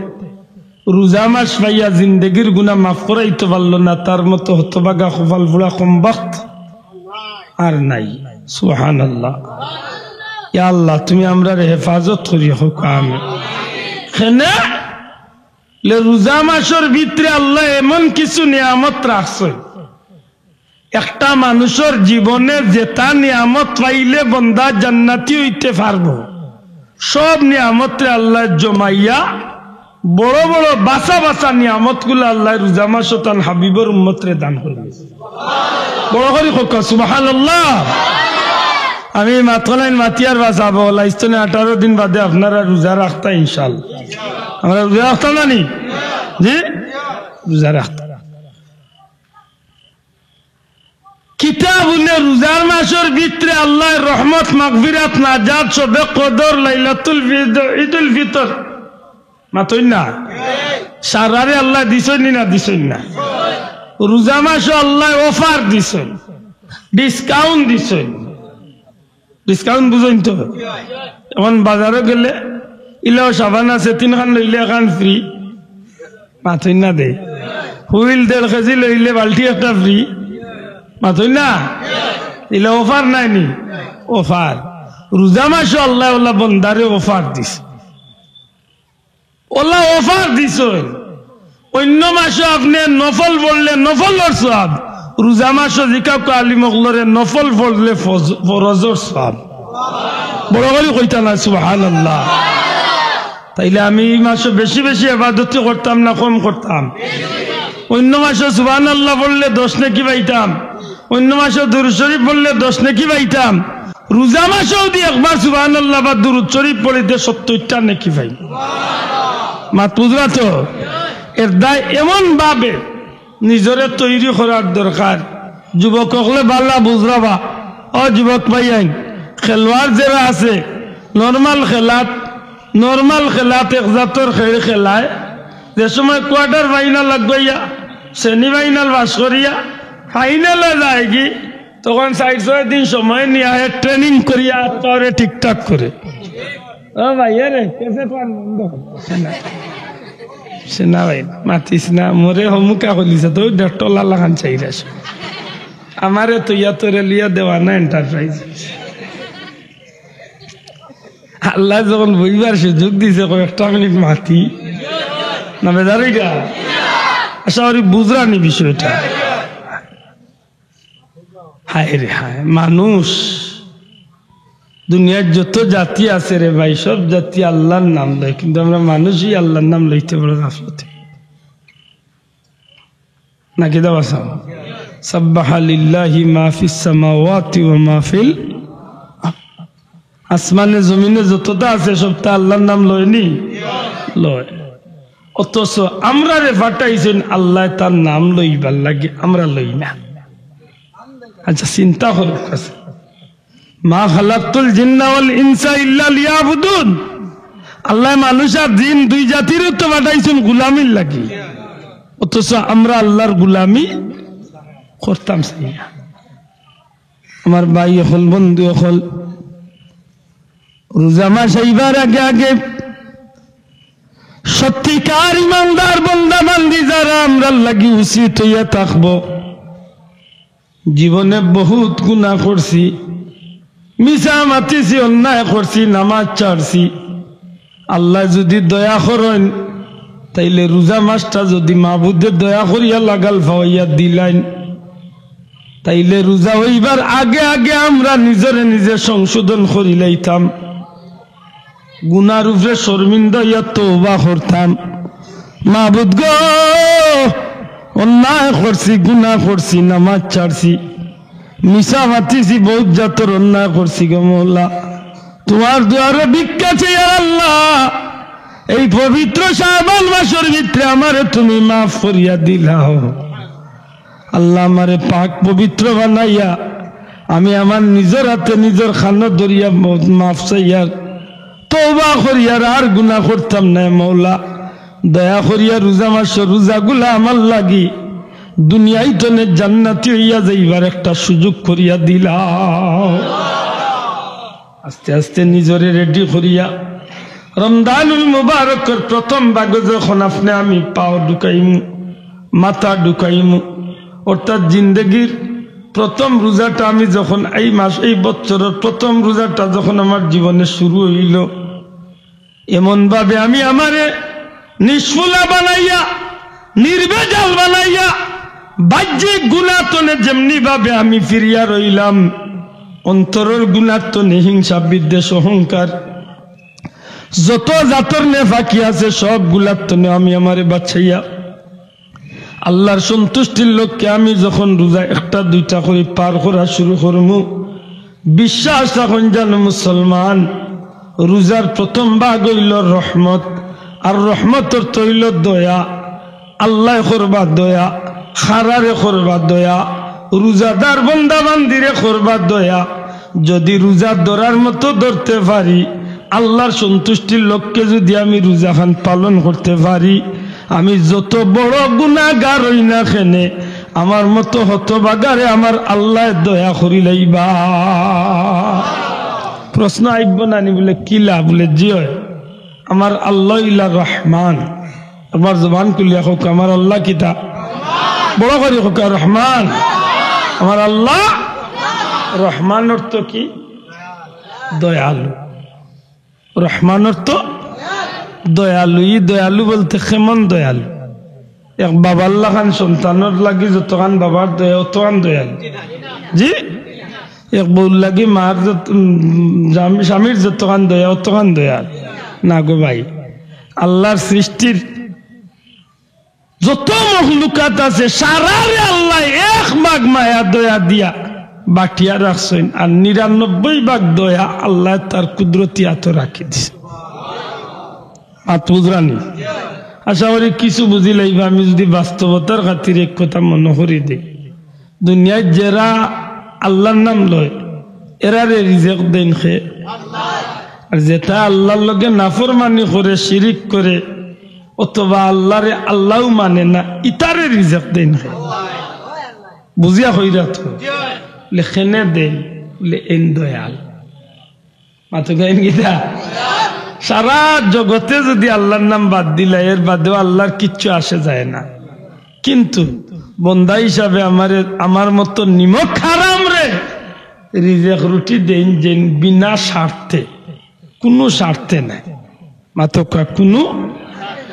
রোজা মাস পাইয়া জিন্দেগির গুনা মাফ করাইতো পারলো না, তার মতো হতভাগা কপাল পুড়া কমবখত আর নাই। সুবহানাল্লাহ। ইয়া আল্লাহ, তুমি আমরারে হেফাজত করিও, কউক্কা আমিন। কেনে? লে রোজা মাসর ভিতরে আল্লায় এমন কিছু নিয়ামত রাখছইন, একটা মানুষর জীবনে যেটা নিয়ামত পাইলে বন্দা জান্নাতি অইতে পারবো, সব নিয়ামতরে আল্লায় জমাইয়া বড় বড় বাছা বাছা নিয়ামতগুলা আল্লায় রোজা মাসো তান হাবিবর উম্মতরে দান করবা। বড় করি কউক্কা সুবহানাল্লাহ। আমি মাতলাইন মাতিয়ার বাঁচাবো, লাইস্তনে আঠারো দিন বাদে আপনারা রোজা রাখতা ইনশাআল্লাহ। আমরা রোজা রাখতাম না নি? জি, রোজা রাখতাম। কিতাব উল্লে রোজার মাসর ভিতরে আল্লায় রহমত, মাগফিরাত, নাজাত, শবে কদর, লাইলাতুল ফিতর, ঈদুল ফিতর। মাতইন না? সারারে আল্লায় দিছইন নি না দিছইন না? রোজা মাসো আল্লায় offer দিছইন, discount দিছইন। Discount বুঝইন তো? এখন বাজারো গেলে ইলাও সাবান আছে, তিনখান লইলে একখান free। মাতইন না দে। হুইল দেড় কেজি লইলে বালতি একটা free। মাতইন না? ইলা offer নায় নি? Offer। রোজা মাসো আল্লায় অলা বন্দারে offer দিছইন। অলা offer দিছইন। অইন্য মাসো আপনে নফল পড়লে নফলর সওয়াব, রোজা মাসো জিকাউক্কা আলিম অকলরে নফল পড়লে ফজ-, ফরজর সওয়াব। বড় করি কইতা না সুবহানাল্লাহ। তাইলে আমি ই মাসো বেশি বেশি ইবাদতি করতাম না কম করতাম? অইন্য মাসো সুবহানাল্লাহ পড়লে দশ নেকি পাইতাম, অইন্য মাসো দুরুদ শরিফ পড়লে দশ নেকি পাইতাম। রোজা মাসো যদি একবার সুবহানাল্লাহ বা দুরুদ শরিফ পড়িতে সত্তইরটা নেকি পাই। মাত বুঝরা তো? এর দায় এমন ভাবে নিজরে তৈরি করার দরকার। যুবক অকলে বালা বুঝরা বা, ও যুবক ভাইয়াইন, খেলোয়াড় যেরা আছে, normal খেলাত, normal খেলাত এক জাতর খেল খেলায়, যে সময় quarter final আগুয়াইয়া, semi final pass করিয়া, final-এ যায়গি, তখন চাইর ছয় দিন সময় নিয়া training করিয়া আত্মারে ঠিকঠাক করে। ও ভাই, এ রে, ক্যাসেট ওয়ান বন্ধ কর। সে না ভাই, মাতিস না, মোরে হমুকা কলিছে তো, ডক্টর লালা খান চাইরাস। আমারে তো ইয়া তোরে লিয়া দেওয়া না enterprise। আল্লায় যখন বইবার সুযোগ দিছে, কয়েকটা মিনিট মাতি। না বেজার অইরা? আশা করি বুঝরা নি বিষয়টা। হায় রে হায়, মানুষ, দুনিয়ার যত জাতি আছে রে ভাই, সব জাতি আল্লার নাম লয়, কিন্তু আমরা মানুষই আল্লার নাম লইতে বড় গাফলতি। নাকি দাবা সাব? সাব্বাহা লিল্লাহি মা ফিস সামাওয়াতি ওয়া মা ফিল আরদ। আসমানে জমিনে যততা আছে, সবতা আল্লার নাম লয় নি? লয়। অথচ আমরারে পাঠাইছইন আল্লায় তার নাম লইবার লাগি, আমরা লই না। আচ্ছা, চিন্তা করউক্কা। মা খালাকতুল জিন্না ওয়াল ইনসা ইল্লা লিয়াবুদুন। আল্লায় মানুষ আর জিন দুই জাতিরে তো পাঠাইছইন গুলামির লাগি, অথচ আমরা আল্লার গুলামি করতাম চাই না। আমার ভাই অকল, বন্ধু অকল, রোজা মাস আইবার আগে আগে সত্যিকার ইমানদার বন্দা বান্দি যারা আমরার লাগি উচিত অইয়া থাকবো। জীবনে বহুত গুনা করছি, মিছা মাতিছি, অন্যায় করছি, নামাজ ছাড়ছি। আল্লায় যুদি দয়া করইন, তাইলে রোজা মাসটা যুদি মাবুদে দয়া করিয়া লাগাল পাওয়াইয়া দিলাইন, তাইলে রোজা অইবার আগে আগে আমরা নিজরে নিজে সংশোধন করিলাইতাম, গুনার উপরে শর্মিন্দা অইয়া তওবা করতাম। মাবুদ গো, অন্যায় করছি, গুনা করছি, নামাজ ছাড়ছি, মিছা মাতিছি, বহুত জাতর অন্যায় করছি গো মওলা। তুমার দুয়ারো ভিক্ষা চাইয়ার আল্লাহ, এই পবিত্র শাবান মাসর ভিতরে আমারে তুমি মাফ করিয়া দিলাও। আল্লাহ, আমারে পাক পবিত্র বানাইয়া আমি আমার নিজর আতে নিজর কানো ধরিয়া ম-, মাফ চাইয়ার, তওবা করিয়ার, আর গুনা করতাম নায় মওলা। দয়া করিয়া রোজা মাসর রোজাগুলা আমার লাগি দুনিয়ার তনে জান্নাতি অইয়া যাইবার একটা সুযোগ করিয়া দিলাও। আস্তে আস্তে নিজরে ready করিয়া রমজানুল মুবারকর প্রথম ভাগো যখন আপনে আমি পাও ঢুকাইমু, মাথা ঢুকাইমু, অর্থাৎ জিন্দেগির প্রথম রোজাটা আমি যখন এই মাস, এই বছরর প্রথম রোজাটা যখন আমার জীবনে শুরু অইলো, এমন ভাবে আমি আমারে নিষ্ফুলা বানাইয়া, নির্ভেজাল বানাইয়া, বাহ্যিক গুনা তনে যেমনি ভাবে আমি ফিরিয়া রইলাম, অন্তরর গুনা তনে হিংসা, বিদ্বেষ, অহংকার, যত জাতর নেফাকি আছে, সবগুলার তনে আমি আমারে বাঁচাইয়া আল্লাহর সন্তুষ্টির লক্ষ্যে আমি যখন রোজা একটা দুইটা করি পার করা শুরু করমু, বিশ্বাস রাখইন জানো মুসলমান, রোজার প্রথম ভাগ অইলো রহমত, আর রহমত অর্থ অইলো দয়া। আল্লায় করবা দয়া, খারারে করবা দয়া, রোজাদার বন্দা বান্দিরে করবা দয়া। যদি রোজা ধরার মতো ধরতে পারি, আল্লাহর সন্তুষ্টির লক্ষ্যে যদি আমি রোজাখান পালন করতে পারি, আমি যত বড় গুনাগার অই না কেনে, আমার মতো হতভাগারে আমার আল্লায় দয়া করি লাইবা। প্রশ্ন আইবো না নি? বুলে, "কিলা?" বুলে, "জি অয়, আমার আল্লাহ ইলা রহমান।" একবার জবান খুলিয়া কউক্কা, "আমার আল্লাহ কিতা?" বড় করি কউক্কা, "রহমান।" আমার আল্লাহ রহমান অর্থ কি? দয়ালু। রহমান অর্থ দয়ালু। ই দয়ালু বলতে কেমন দয়ালু? এক বাবার লাখান সন্তানর লাগি যতখান বাবার দয়া, অতখান দয়ালু। জি, এক বউর লাগি মার যত, উম, স্বামী-, স্বামীর যতখান দয়া, অতখান দয়ালু। না গো ভাই, আল্লাহর সৃষ্টির যত মখলুকাত আছে, সারারে আল্লায় এক ভাগ মায়া দয়া দিয়া বাটিয়া রাখছইন, আর নিরানব্বই ভাগ দয়া আল্লায় তার কুদরতি আতো রাখি দিছে। মাত বুঝরানি? আশা করি কিছু বুঝিলাইবা। আমি যদি বাস্তবতার খাতিরে এক কথা মনো করি দেই, দুনিয়াত যেরা আল্লাহর নাম লয়, এরারে রিজেক দেইন কে? আর যেটা আল্লাহর লগে নাফরমানি করে, শিরিক করে, অথবা আল্লাহরে আল্লাহও মানে না, ইতারে রিজেক দেইন কে? বুঝিয়া কইরা তো। লেখেনে দেইন, বলে, "এইন দয়াল।" মাতো গাইন গিতা? সারা জগতে যদি আল্লাহর নাম বাদ দিলা, এর বাদেও আল্লাহর কিচ্ছু আসে যায় না। কিন্তু বন্দা হিসাবে আমারে, আমার মতো নিমক হারামরে রিজেক রুটি দেইন যেইন বিনা স্বার্থে, কুনু স্বার্থে নাই। মাতো কউক্কা, কুনু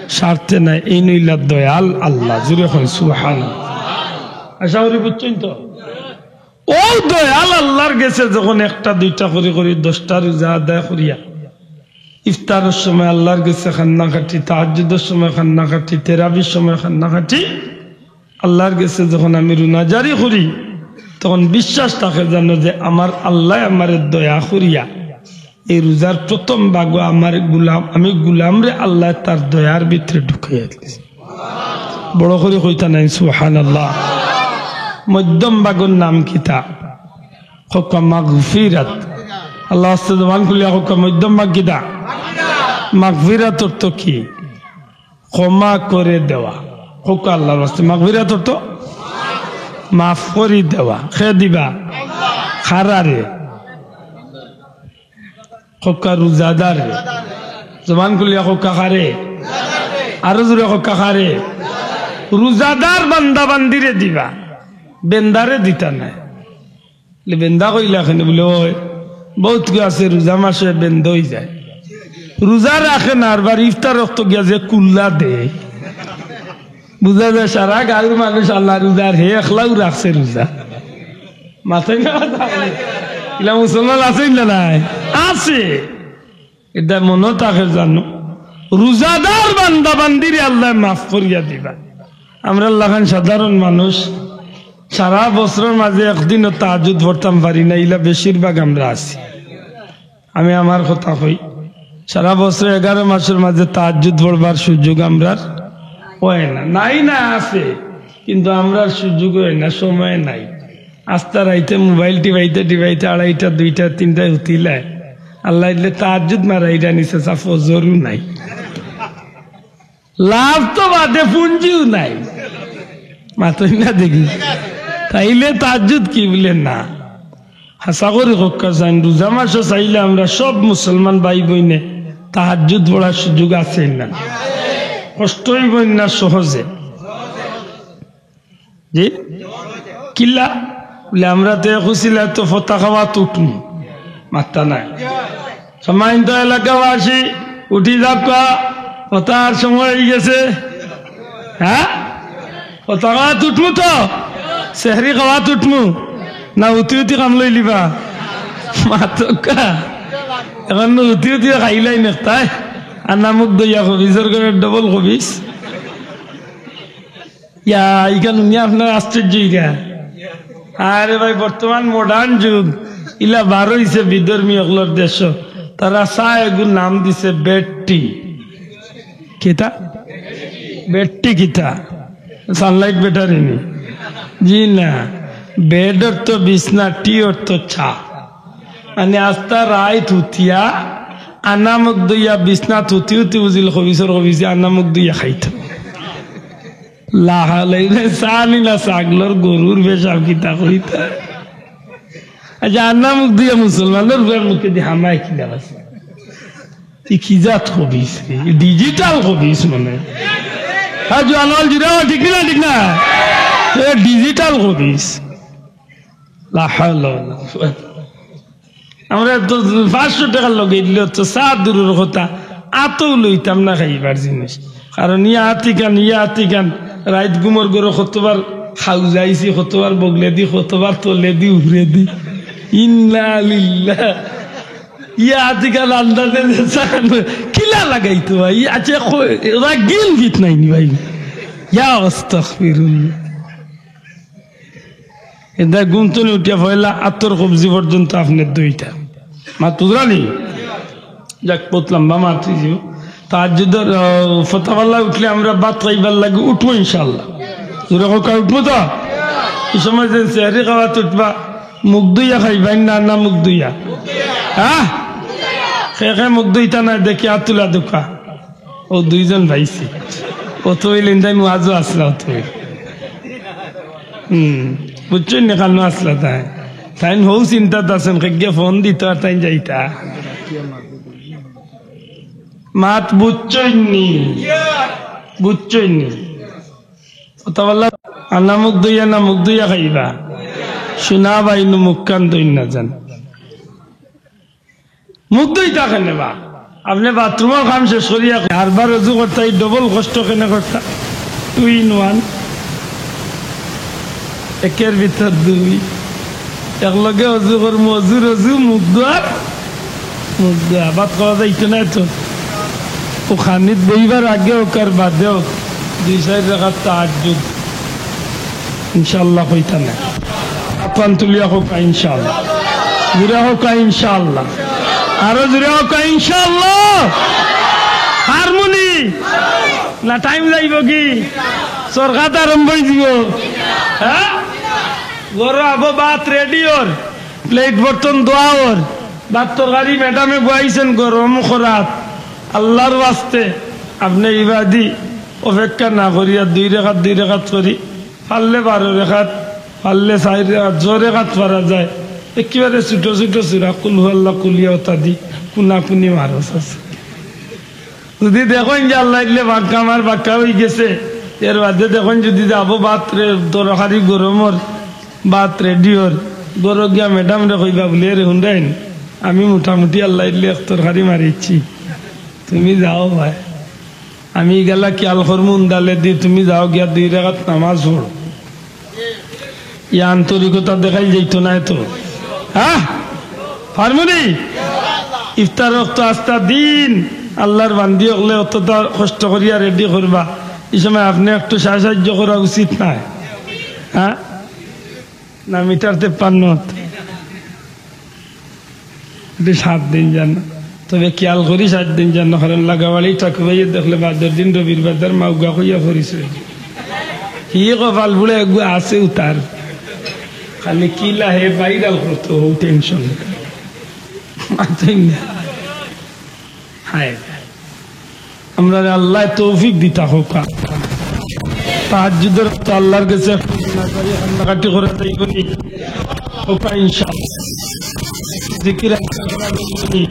স্বার্থে নাই। এইন অইলা দয়াল আল্লাহ। জোরে কইন সুবহানাল্লাহ। আশা করি বুঝছইন তো? অউ দয়াল আল্লাহর গেছে যখন একটা দুইটা করি করি দশটা রোজা আদায় করিয়া, ইফতারর সময় আল্লাহর গেছে কান্না কাটি, তাহাজ্জুদর সময় কান্না কাটি, তেরাবির সময় কান্না কাটি, আল্লাহর গেছে যখন আমি রুনাজারি করি, তখন বিশ্বাস থাকে জানো যে আমার আল্লায় আমারে দয়া করিয়া এই রোজার প্রথম ভাগো আমার গুলাম, আমি গুলামরে আল্লায় তার দয়ার ভিতরে ঢুকাইয়া দিছে। বড় করি কইতা নাইন সুবহানাল্লাহ। মধ্যম ভাগর নাম কিতা? কউক্কা মাগফিরাত। আল্লাহ আস্তে জবান খুলিয়া কউক্কা, মধ্যম ভাগ কিতা? মাগফিরাত অর্থ কি? ক্ষমা করে দেওয়া। কউক্কা আল্লাহর ওয়াস্তে, মাগফিরাত অর্থ মাফ করি দেওয়া। কে দিবা? কারারে? কউক্কা রোজাদাররে। জবান খুলিয়া কউক্কা কারে? আরো জোরে কউক্কা কারে? রোজাদার বান্দা বান্দিরে দিবা, বেন্দারে দিতা নায়। বলে, "বেন্দা কইলা কেনে?" বলে, "ওই, বউত কেউ আছে রোজা মাসে বেন্দা অই যায়, রোজা রাখে না, আর বার ইফতার অক্ত গিয়া যে কুল্লা দে, বুঝা যায় সারা গাঁওর মানুষ আল্লাহ রোজার, হে একলাউ রাখছে রোজা।" মাতইন না, ইলা মুসলমান আছইন না নাই? আছে। এটা মনো থাকে জানো, রোজাদার বান্দা বান্দিরে আল্লায় মাফ করিয়া দিবা। আমরার লাখান সাধারণ মানুষ সারা বছরর মাঝে একদিনও তাহাজ্জুদ পড়তাম পারি না, ইলা বেশিরভাগ আমরা আছি। আমি আমার কথা কই, সারা বছর এগারো মাসর মাঝে তাহাজ্জুদ পড়বার সুযোগ আমরার অয় না, নাই না আছে, কিন্তু আমরার সুযোগ অয় না, সময় নাই। আস্তা রাইতে মোবাইল টিপাইতে টিপাইতে আড়াইটা, দুইটা, তিনটায় হুতিলায়। আল্লাহ দিলে তাহাজ্জুদ মারাইরা নিছে, সা ফজরও নাই। লাভ তো বাদে পুঞ্জিও নাই। মাতইন না দেখি। তাইলে তাহাজ্জুদ কি বলে না? হাছা করি কউক্কা চাইন, রোজা মাসো চাইলে আমরা সব মুসলমান ভাই বইনে তাহাজ্জুদ পড়ার সুযোগ আছে না? কষ্ট অইবো না সহজে? জি? কিলা? বলে, আমরা তো এক উছিলায় তো ফতা খাওয়াত উঠমু। মাত্তা নাই। সম্মানিত এলাকাবাসী, উঠি যাউক্কা, ফতার সময় অই গেছে। হ্যাঁ? ফতা খাওয়াত উঠমু তো? সেহরি খাওয়াত উঠমু? না উঠি উঠি কাম লইলিবা? মাতউক্কা। এখন উঠি উঠি খাইলাই নেকটাই। আন্না মুখ ধইয়া খবিসর ঘরর ডবল খবিস। ইয়া, ইখান হুনিয়া আপনার আশ্চর্য ইগা। আরে ভাই, বর্তমান modern যুগ, ইলা বার অইছে বিধর্মী অকলর দেশো। তারা চা এগুর নাম দিছে bed tea। কিতা? Bed tea কিতা? Sunlight battery নি? জি না। Bed অর্থ বিছনা, tea অর্থ চা। মানে আস্তা রাইত হুতিয়া, আন্না মুখ ধইয়া বিছনাত হুতি হুতি বুঝিল খবিসর খবিসে আন্না মুখ ধইয়া খাইতো। লাহালাই রে, চা নি না ছাগলর গরুর পেশাব কিতা কইতা। আচ্ছা, আন্না মুখ ধইয়া মুসলমানর ঘরর মুখেদি হামায় কিলা বাসে? ই কি জাত খবিস রে? ই digital খবিস মানে। হ্যাঁ, জোয়ান অকল জুরে কও, ঠিক নি না, ঠিক না? এ digital খবিস। লা হাওলা ওয়ালা কুওয়াতা। আমরা তো পাঁচশো টেকার লগে দিলে তো চা দূরর কথা, আতও লইতাম না খাইবার জিনিস। কারণ ইয়া আতিকান, ইয়া আতিকান, রাইত ঘুমর ঘরো কতবার খাউজাইছি, কতবার বগলেদি, কতবার তলেদি, উপরেদি। ইন্না লিল্লাহ। ইয়া আতিকান আন্দাজে যে চা খান, কিলা লাগাইতো ভাই? আচ্ছা, কই, ওরা গিল গিত নাই নি ভাই? ইয়া আস্তাগফিরুল্লাহ। এদা ঘুম তনে উঠিয়া পয়লা আতর কবজি পর্যন্ত আপনে ধইতা। মাত বুঝরা নি? যাক, বহুত লম্বা মাত অইযিবো। তাহাজ্জুদর, আহ, ফতাওয়াল্লা উঠলে আমরা ভাত খাইবার লাগি উঠমু ইনশাআল্লাহ। জুরে কউক্কা, উঠমু তো? ই সময় যে সেহরি খাওয়াত উঠবা, মুখ ধইয়া খাইবা, না, না মুখ ধইয়া? হ্যাঁ? কে কে মুখ ধইতা নায় দেখি আত তুলা দেউক্কা। ও দুইজন পাইছি। অত অইলে ইন্দাইন ওয়াজো আছলা অত অইলে। হুম, বুঝছইন নি কানো আছলা তাইন? তাইন হউ চিন্তাত আছইন, কেগিয়ে ফোন দিতা আর তাইন যাইতা। মাত বুঝছইন নি? বুঝছইন নি? কথা বললা, আন্না মুখ ধইয়া না মুখ ধইয়া খাইবা? শুনা ভাই, নু মুখ কান ধইন না যান। মুখ ধইতা কেনে বা? আপনে বাথরুমর কাম শেষ করিয়া আরবার অজু করতা, ই ডবল কষ্ট কেনে করতা? Two in one। একের ভিতর দুই। একলগে অজু করমু, অজুর অজু, মুখ ধোয়ার মুখ ধোয়া। ভাত খাওয়া যাইতো নায় তো। ও খানিত বইবার আগে অউক আর বাদে অউক, দুই চাইর রাকাত তাহাজ্জুদ। ইনশাআল্লাহ কইতা না। আত খান তুলিয়া কউক্কা ইনশাআল্লাহ। জুরে কউক্কা ইনশাআল্লাহ। আরো জুরে কউক্কা ইনশাআল্লাহ। পারমু নি? না টাইম যাইবো গি? সরকাত আরম্ভ অইযিবো। হ্যাঁ? ঘরো আবো ভাত রেডি অর। প্লেট বর্তন ধোয়া অর। ভাত তরকারি ম্যাডামে বওয়াইছইন গরম করাত। আল্লার ওয়াস্তে আপনে ইবাদি অপেক্ষা না করিয়া দুই রাকাত দুই রাকাত করি পারলে বারো রেকাত, পারলে চাইর রেকাত, যে রেকাত পারা যায়, একেবারে ছোট ছোট সূরা, কুল হু আল্লাহ, কুলিয়া অতা দি, কুনাকুনি মারো চাচা। যুদি দেখইন যে আল্লায় দিলে বাক্কা আমার বাক্কা অইগেছে, এর বাদে দেখইন যুদি যাবো ভাত রে, তরকারি গরমর, ভাত রেডিওর, ঘরো গিয়া ম্যাডামরে কইবা বুলে, "এরে হুনরাইন, আমি মোটামুটি আল্লায় দিলে এক তরকারি মারিছি, তুমি যাও ভাই।" আমি ইগালা খিয়াল করমু উন্দালে দি, তুমি যাও গিয়া দুই রাকাত নামাজ পড়ো। ই আন্তরিকতা দেখাইল যাইতো নায় তো? হ্যাঁ? পারমু নি? ইফতার অক্ত আস্তা দিন আল্লার বান্দি অকলে অততা কষ্ট করিয়া রেডি করবা, ই সময় আপনে একটু সা-, সাহায্য করা উচিত নায়? হ্যাঁ? না, মিটার তেপ্পান্ন। এটি সাত দিন যান, তবে খিয়াল করি সাত দিন যান, কারণ লাগাবাড়ি ঠাকুভাইয়ে দেখলে বাদর দিন রবির বাজার মাউগা কইয়া পরিচয়। কি কপাল বুড়া এগু আছে উতার, খালি কিলা হে ভাইরাল করতো, ও টেনশন। মাতইন না। হায়। আমরারে আল্লায় তৌফিক দিতা কউক্কা। তাহাজ্জুদর তো আল্লার গেছে কান্নাকাটি করা যাইবো নি? কউক্কা ইনশাআল্লাহ। জিকির আজকার করা যাইবো নি?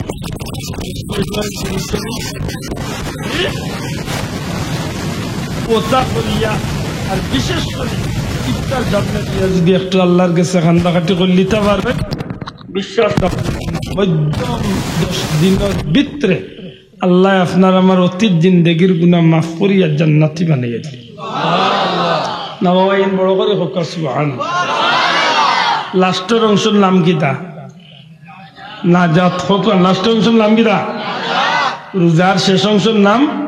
অতা করিয়া আর বিশেষ করি ইফতার সামনে দিয়া যুদি একটু আল্লার গেছে কান্নাকাটি করিলিতা পারবা, বিশ্বাস রাখো, মধ্যম দশ দিনর ভিতরে আল্লায় আপনার আমার অতীত জিন্দেগির গুনা মাফ করিয়া জান্নাতি বানাইয়া দিবা। না বাবা, ইন বড় করি কউক্কা সুবহান। লাস্টর অংশর নাম কিতা? নাজাত। কউক্কা, লাস্টর অংশর নাম কিতা? রোজার শেষ অংশর নাম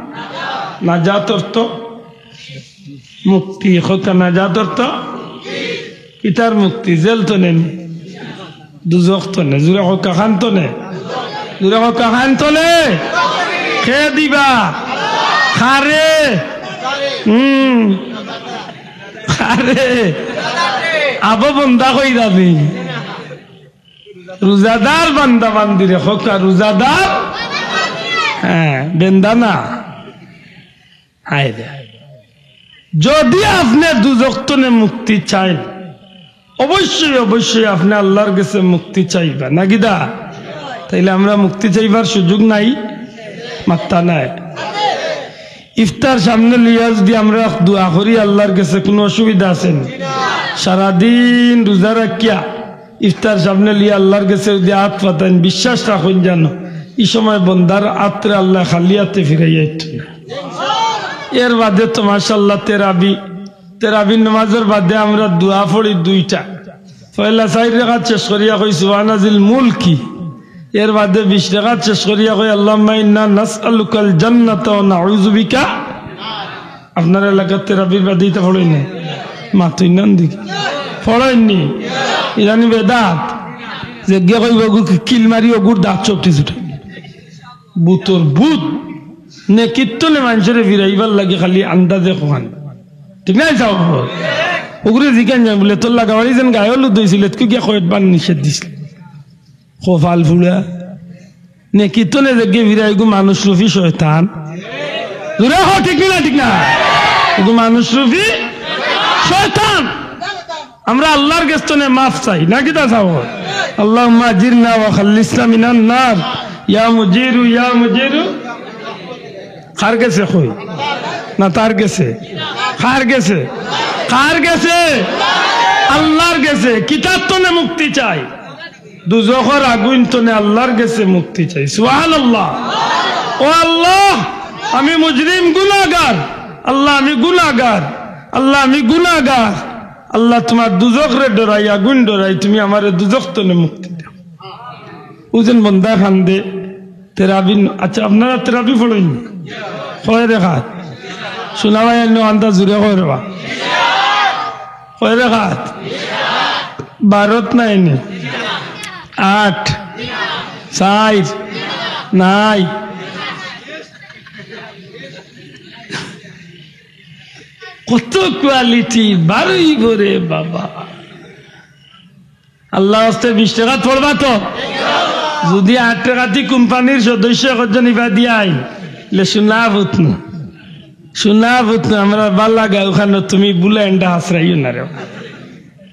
নাজাত, অর্থ মুক্তি। কউক্কা, নাজাত অর্থ কিতার মুক্তি? জেল তনে নি, দুজখ তনে। জুরে কউক্কা, কান তনে। জুরে কউক্কা, কান তনে। কে দিবা? কারে? হুম। কারে? আবো বন্দা কই যাবি? রোজাদার বান্দা বান্দিরে কউক্কা, রোজাদার। হ্যাঁ, বেন্দা না। হায় রে। যদি আপনে দুজখ তনে মুক্তি চাইন, অবশ্যই, অবশ্যই আপনে আল্লার গেছে মুক্তি চাইবা, নাকি দা? তাইলে আমরা মুক্তি চাইবার সুযোগ নাই? মাত্তা নাই। ইফতার সামনে লইয়া যদি আমরা দোয়া করি আল্লার গেছে, কুনু অসুবিধা আছে নি? সারাদিন রোজা রাখিয়া ইফতার সামনে লইয়া আল্লার গেছে যদি আত পাতাইন, বিশ্বাস রাখইন জানো, ই সময় বন্দার আতরে আল্লায় খালি আতে ফিরাইয়া আইতো না। এর বাদে তো মাশাআল্লাহ তেরাবি, তেরাবির নামাজর বাদে আমরা দোয়া পড়ি দুইটা। পয়লা চাইর রাকাত শেষ করিয়া কই সুবহানাজিল মুলকি। এর বাদে বিশ রাকাত শেষ করিয়া কই আল্লাহুম্মা ইন্না নাসআলুকাল জান্নাতা ওয়া নাউযু বিকা। আপনার এলাকাত তেরাবির বাদে ইতা পড়ইন না? মাতইন না দেখি। পড়ইন নি? ইলানি বেদাত। যেগিয়ে কইবো অগু কিল মারি অগুর দাঁত চোপটি ছুটে। বুতর বুত। নেকির তনে মানষরে ফিরাইবার লাগি খালি আন্দাজে কওয়ান। ঠিক না? যাও। অগুরে জিগাইন যাইন বুলে, "তোর লাগাবাড়ি যেন গায়ে হলুদ অইছিল, এতকু গিয়া কয়বার নিষেধ দিছিল?" কপাল ফুড়া। নেকির তনে যেগিয়ে ফিরায়, অগু মানুষ রূপী শয়তান। জুরে কও, ঠিক না, ঠিক না? অগু মানুষ রূপী শয়তান। আমরা আল্লার গেছ তনে মাফ চাই, নাকি তা চাও? আল্লাহুম্মা আজিরনা ওয়া খাল্লিসনা মিনান নার। ইয়া মুজিরু, ইয়া মুজিরু। কার গেছে কই? না, তার গেছে। কার গেছে? কার গেছে? আল্লার গেছে। কিতার তনে মুক্তি চাই। দুজখর আগুইন তনে আল্লার গেছে মুক্তি চাই। সুবহানাল্লাহ। ও আল্লাহ, আমি মুজরিম, গুনাগার। আল্লাহ, আমি গুনাগার। আল্লাহ, আমি গুনাগার। আল্লাহ, তুমার দুজখরে ডরাই, আগুইন ডরাই, তুমি আমারে দুজখ তনে মুক্তি দেও। অউ যেন বন্দা কান্দে, তেরাবি ন-, আচ্ছা, আপনারা তেরাবি পড়ইন নি? কয় রেকাত? শুনা ভাই, অন্য আন্দা জুরে কয় রেবা? কয় রেকাত? বারোত নাই নি? আট? চাইর? নাই? কত কোয়ালিটি বারইবো রে বাবা। আল্লার ওয়াস্তে বিশ রেকাত পড়বা তো? যুদি আট রেকাতি কোম্পানির সদস্য একজন ইবা দিয়া আইন, লে শুনা বুতনু, শুনা বুতনু, আমরা বালা গাউখানো তুমি বুলে এন্ডা হাসরাইও না রে।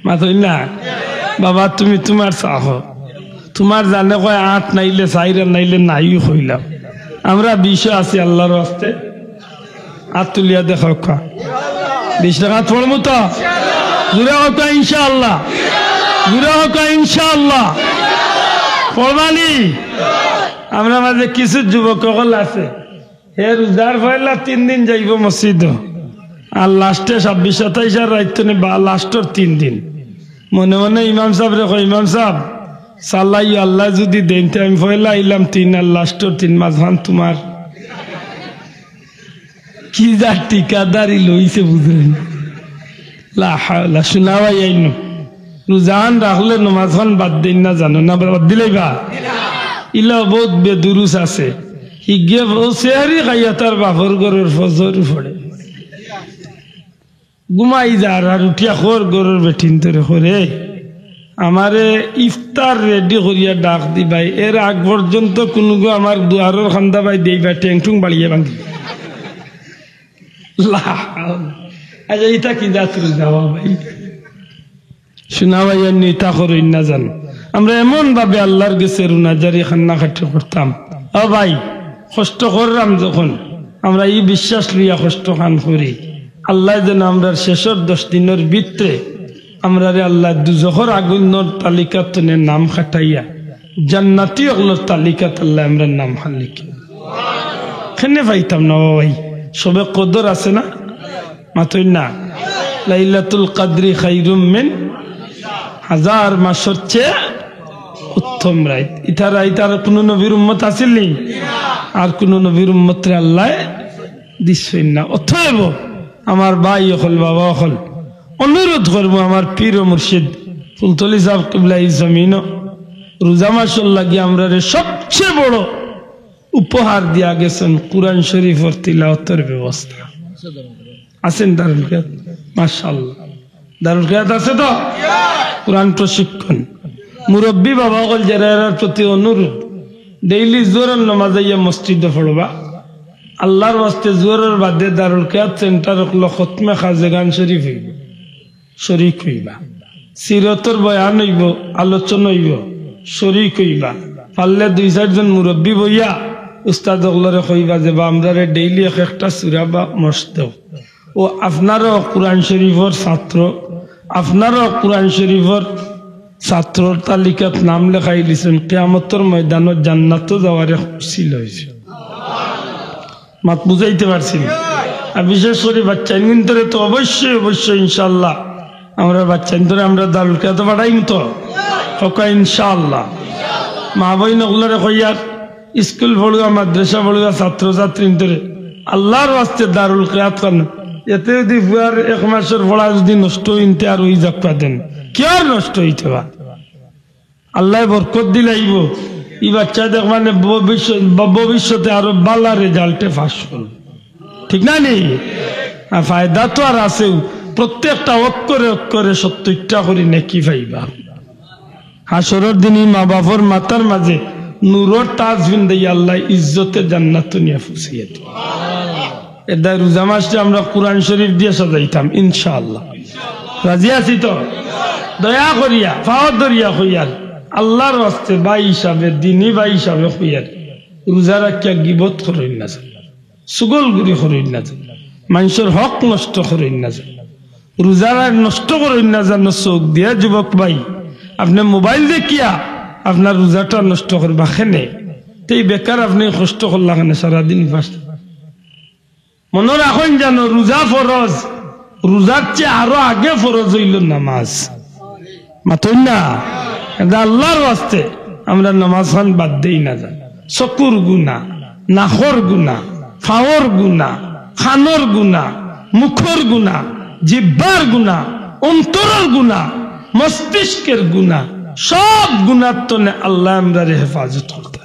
মাতইন না? বাবা, তুমি তুমার চাও। তুমার জানে কয় আট নাইলে, চাইর নাইলে নাইও কইলাম। আমরা বিশো আছি আল্লার ওয়াস্তে। আত তুলিয়া দেখাউক্কা। বিশ রেকাত পড়মু তো? জুরে কউক্কা ইনশাআল্লাহ। জুরে কউক্কা ইনশাআল্লাহ। পড়বা নি? আমরার মাঝে কিছু যুবক অকল আছে। হে রোজার পয়লা তিন দিন যাইবো মসজিদো। আর লাস্টে ছাব্বিশ সাতাইশ আর রাইত তনে বা লাস্টর তিন দিন। মনে মনে ইমাম সাবরে কয়, "ইমাম সাব, চালাইও, আল্লায় যুদি দেইন, তে আমি পয়লা আইলাম তিন আর লাস্টর তিন, মাঝখান তুমার।" কি যে ঠিকাদারি লইছে বুঝইন। লা হাওলা, শুনা ভাই আইনু। রোজাখান রাখলে নমাজখান বাদ দেইন না জানো না, বাদ দিলাইবা? ইলা বউত বেদুরুস আছে। হিগে বউ সেহরি খাইয়া তার বাপর ঘরর ফজর পড়ে। ঘুমাই যার আর উঠিয়া কর ঘরর বেটিন্তরে কয়, "আমারে ইফতার রেডি করিয়া ডাক দিবায়, এর আগ পর্যন্ত কুনুগু আমার দুয়ারর কান্দা বায় দেইবা, ঠেং ঠুং বাড়িয়া ভাঙ্গি।" লা হাওলা। আচ্ছা, ইতা কি জাতর যাওয়া ভাই? শুনা ভাই, আর ইতা করইন না জানো। আমরা এমন ভাবে আল্লার গেছে রুনাজারি কান্নাকাটি করতাম। ও ভাই, কষ্ট কররাম যখন, আমরা ই বিশ্বাস লইয়া কষ্টখান করি, আল্লায় যেন আমরার শেষর দশ দিনর ভিতরে আমরারে আল্লায় দুজখর আগুইনর তালিকাত তনে নাম কাটাইয়া জান্নাতি অকলর তালিকাত আল্লায় আমরার নাম খান লিখি। কেনে পাইতাম না বাবা ভাই? শবে কদর আছে না? মাতইন না। লাইলাতুল কাদরি খাইরুম মিন হাজার মাসর চেয়ে উত্তম রাইত। ইতা রাইত আর কুনু নবীর উম্মত আছিল নি? আর কুনু নবীর উম্মতরে আল্লায় দিছইন না। অতএব আমার ভাই অকল, বাবা অকল, অনুরোধ করমু আমার পীর ও মুর্শিদ ফুলতলি সাহেব কিবলা এই জমিনো রোজা মাসর লাগি আমরারে সবচেয়ে বড় উপহার দিয়া গেছইন কোরআন শরীফর তিলাওয়াতর ব্যবস্থা। আছইন দারুল কিরাত? মাশাআল্লাহ। দারুল কিরাত আছে তো? কোরআন প্রশিক্ষণ। মুরব্বি বাবা অকল যেরা, এরার প্রতি অনুরোধ, ডেইলি জোহরর নমাজ আইয়া মসজিদো পড়বা। আল্লাহর ওয়াস্তে জোহরর বাদে দারুল কিরাত সেন্টার অকলো খতমে খাজেগান শরীফ অইবো, শরিক অইবা। সিরতর বয়ান অইবো, আলোচনা অইবো, শরিক অইবা। পারলে দুই চাইরজন মুরব্বি বইয়া উস্তাদ অকলরে কইবা যে, "বা, আমরারে ডেইলি এক একটা সূরা বা মশ দেও।" ও আপনারাও কোরআন শরীফর ছাত্র, আপনারাও কোরআন শরীফর ছাত্রর তালিকাত নাম লেখাই দিছইন, কিয়ামতর ময়দানো জান্নাতো যাওয়ার এক উসিলা অইছে। মাত বুঝাইতে পারছি না? আর বিশেষ করি বাচ্চাইন্তরে তো অবশ্যই, অবশ্যই ইনশাআল্লাহ আমরা বাচ্চাইন্তরে আমরা দারুল কিরাতো পাঠাইমু তো। কউক্কা ইনশাআল্লাহ। মা বইন অকলরে কইয়ার, স্কুল পড়ুয়া, মাদ্রাসা পড়ুয়া, ছাত্র ছাত্রীন্তরে আল্লাহর ওয়াস্তে দারুল কিরাত খান। এতে যদি পুয়ার এক মাসর পড়া যদি নষ্ট অইন তে আর অই যাউক বা দেন, কিয়ার নষ্ট অইতো বা? আল্লায় বরকত দিলাইবো। ই বাচ্চা দেখবা নে ভবিষ্যৎ, ভবিষ্যতে আরো ভালা রেজাল্টে পাস করবো, ঠিক না নি? আর ফায়দা তো আর আছেউ, প্রত্যেকটা অক্ষরে অক্ষরে সত্তইরটা করি নেকি পাইবা। হাশরর দিন ই মা বাপর মাথার মাঝে নূরর তাজ ফিন্দাইয়া আল্লায় ইজ্জতে জান্নাতো নিয়া পৌঁছাইয়া দিবা। এরদায় রোজা মাসরে আমরা কোরআন শরীফ দিয়া সাজাইতাম ইনশাআল্লাহ। রাজি আছি তো? দয়া করিয়া, পাও ধরিয়া কইয়ার, আল্লাহর ওয়াস্তে ভাই হিসাবে, দিনী ভাই হিসাবে কইয়ার, রোজা রাখিয়া গিবত করইন না যেন, চুগলখুরি করইন না যেন, মানষর হক নষ্ট করইন না যেন, রোজা নষ্ট করইন না যেন চউখ দিয়া। যুবক ভাই, আপনে মোবাইল দেখিয়া আপনার রোজাটা নষ্ট করবা কেনে? তে বেকার আপনে কষ্ট করলা কেনে সারাদিন উপাস? মনো রাখইন যেন রোজা ফরজ, রোজার চেয়ে আরো আগে ফরজ অইলো নামাজ। মাতইন না? এরদায় আল্লাহর ওয়াস্তে আমরা নামাজ খান বাদ দেই না যেন। চকুর গুনা, নাকর গুনা, পাওর গুনা, কানর গুনা, মুখর গুনা, জিহ্বার গুনা, অন্তরর গুনা, মস্তিষ্কের গুনা, সব গুনার তনে আল্লায় আমরারে হেফাজত করতা।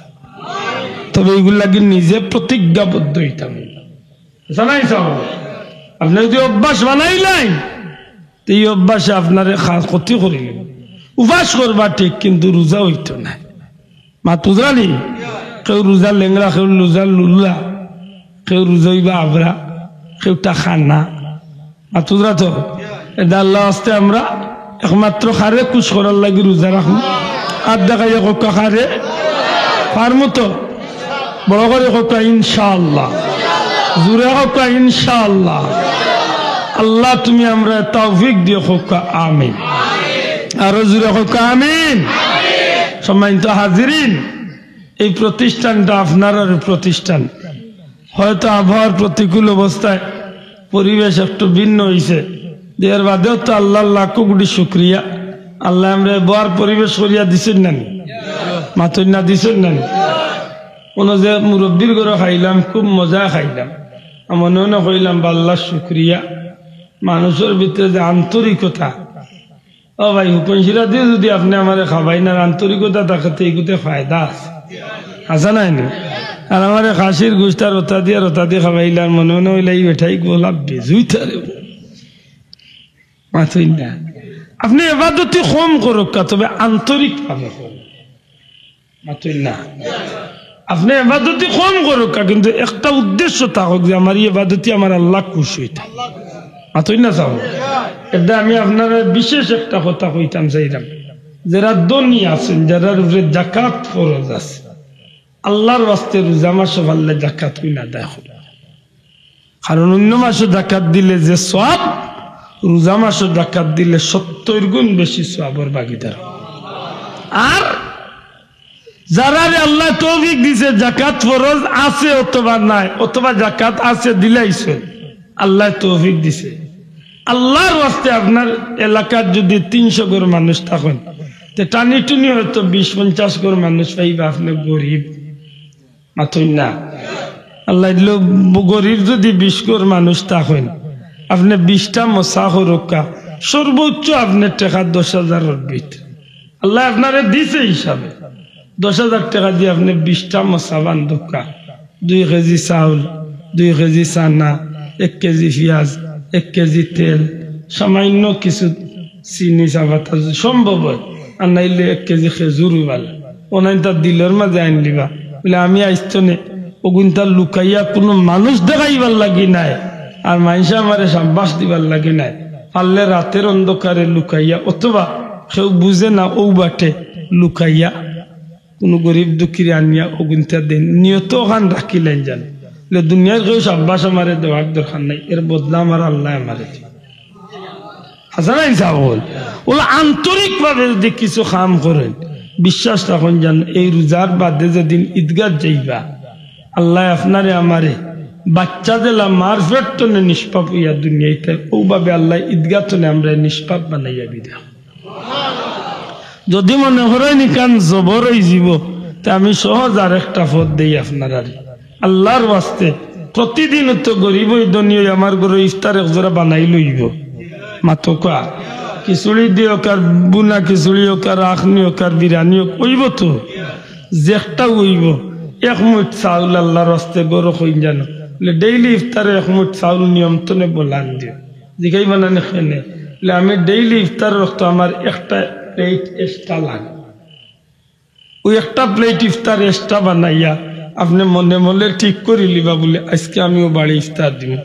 তবে ইগুর লাগি নিজে প্রতিজ্ঞাবদ্ধ অইতাম। জানাই চাও, আপনে যদি অভ্যাস বানাইলাইন, তে ই অভ্যাসে আপনারে খা-, ক্ষতি করিলিবো। উপাস করবা ঠিক, কিন্তু রোজা অইতো নায়। মাত বুঝরা নি? কেউ রোজা লেংড়া, কেউ রোজা লুলা, কেউ রোজা অইবা আবরা, কেউটা কানা। মাত বুঝরা তো? এরদায় আল্লাহর ওয়াস্তে আমরা একমাত্র কারে খুশ করার লাগি রোজা রাখমু। আত দেখাইয়া কউক্কা কারে? পারমু তো? বড় করি কউক্কা ইনশাআল্লাহ। জুরে কউক্কা ইনশাআল্লাহ। আল্লাহ তুমি আমরারে তৌফিক দিও কউক্কা আমিন। আরো জুরে কউক্কা আমিন। সম্মানিত হাজিরিন, এই প্রতিষ্ঠানটা আপনারার প্রতিষ্ঠান। হয়তো আবহাওয়ার প্রতিকূল অবস্থায় পরিবেশ একটু ভিন্ন অইছে, এর বাদেও তো আল্লাহর লাখো কোটি শুকরিয়া, আল্লায় আমরারে বওয়ার পরিবেশ করিয়া দিছইন না নি? মাতইন না, দিছইন না নি? অনো যে মুরব্বির ঘরো খাইলাম, খুব মজা খাইলাম, মনে মনে কইলাম, "বা আল্লাহ শুকরিয়া, মানুষর ভিতরে যে আন্তরিকতা।" ও ভাই, হুকুন শিরা দিয়া যদি আপনে আমারে খাবাইন আর আন্তরিকতা থাকে, তে ইগুতে ফায়দা আছে। আছে না নি? আর আমারে খাসির গুস্ত আর ওতা দিয়া, ওতা দিয়া খাবাইলা, আর মনে মনে অইলা, "ই বেটায় গোলা বেজুইতা রে।" মাতইন না। আপনে এবাদতি কম করউক্কা, তবে আন্তরিক ভাবে করউক্কা। মাতইন না। আপনে এবাদতি কম করউক্কা, কিন্তু একটা উদ্দেশ্য থাকউক যে আমার ই এবাদতি আমার আল্লাহ খুশ অইতা। মাতইন না চাও। এরদায় আমি আপনারারে বিশেষ একটা কথা কইতাম চাইরাম, যেরা ধনী আছইন, যেরার উপরে জাকাত ফরজ আছে, আল্লাহর ওয়াস্তে রোজা মাসো পারলে জাকাত কইন আদায় করউক্কা। কারণ অইন্য মাসো জাকাত দিলে যে সওয়াব, রোজা মাসো জাকাত দিলে সত্তইর গুণ বেশি সওয়াবর ভাগীদার। আর যারারে আল্লায় তৌফিক দিছে, জাকাত ফরজ আছে অথবা নাই, অথবা জাকাত আছে দিলাইছইন, আল্লায় তৌফিক দিছে, আল্লাহর ওয়াস্তে আপনার এলাকাত যদি তিনশো ঘর মানুষ থাকইন, তে টানি টুনি হয়তো বিশ পঞ্চাশ ঘর মানুষ পাইবা আপনে গরিব। মাতইন না। আল্লায় দিলো, গরিব যুদি বিশ ঘর মানুষ থাকইন, আপনে বিশটা মশা করউক্কা, সর্বোচ্চ আপনে টেকা দশ হাজারর ভিতরে। আল্লায় আপনারে দিছে হিসাবে, দশ হাজার টেকা দি আপনে বিশটা মশা বান্ধউক্কা, দুই কেজি চাউল, দুই কেজি চানা, এক কেজি পিয়াজ, এক কেজি তেল, সামান্য কিছু চিনি, চা পাতা যুদি সম্ভব অয়, আর নাইলে এক কেজি খেজুর অইবালা। অনাইন তার দিলর মাজে আইন দিবা। বুলে, "আমি আইজ থনে অগুইনতা লুকাইয়া কুনু মানুষ দেখাইবার লাগি নায়, আর মাইনষে আমারে সাব্বাস দিবার লাগি নায়। পারলে রাতের অন্ধকারে লুকাইয়া, অথবা কেউ বুঝে না অউ বাটে লুকাইয়া কুনু গরিব দুঃখীরে আনিয়া অগুইনতা দেইন।" নিয়ত অখান রাখিলাইন যান, বুলে, "দুনিয়ার কেউ সাব্বাস আমারে দেওয়ার দরকার নাই, এর বদলা আমার আল্লায় আমারে দিবা।" হাছা নানি মিছা কইন? অলা আন্তরিকভাবে যুদি কিছু কাম করইন, বিশ্বাস রাখইন যান, এই রোজার বাদে যেদিন ইদগাত যাইবা, আল্লায় আপনারে আমারে বাইচ্চা যেলা মার পেট থনে নিষ্পাপ অইয়া দুনিয়াইত আইছি, অউভাবে আল্লায় ইদগাত থনে আমরারে নিষ্পাপ বানাইয়া বিদায়। যুদি মনে করইন ইখান জবর অইযিবো, তে আমি সহজ আরেকটা পথ দেই আপনারারে। আল্লার ওয়াস্তে, প্রতিদিন তো গরিব অই ধনী অই আমার ঘরো ইফতার এক জোড়া বানাইল অইবো। মাতউক্কা, খিচুড়ি দিউক আর, ভুনা খিচুড়ি অউক আর, আখনি অউক আর, বিরিয়ানি অউক, অইবো তো, যেকটাউ অইবো। এক মুইঠ চাউল আল্লার ওয়াস্তে ঘরো কইন যানো, বুলে, "ডেইলি ইফতারে এক মুইঠ চাউল নিয়ম থনে বলান দিও।" জিগাইবা না নি কেনে? বুলে, "আমি ডেইলি ইফতার অক্ত আমার একটা প্লেট এক্সট্রা লাগে।" অউ একটা প্লেট ইফতার এক্সট্রা বানাইয়া আপনে মনে মনে ঠিক করিলিবা বুলে, "আইজকে আমি অউ বাড়ি ইফতার দিমু।"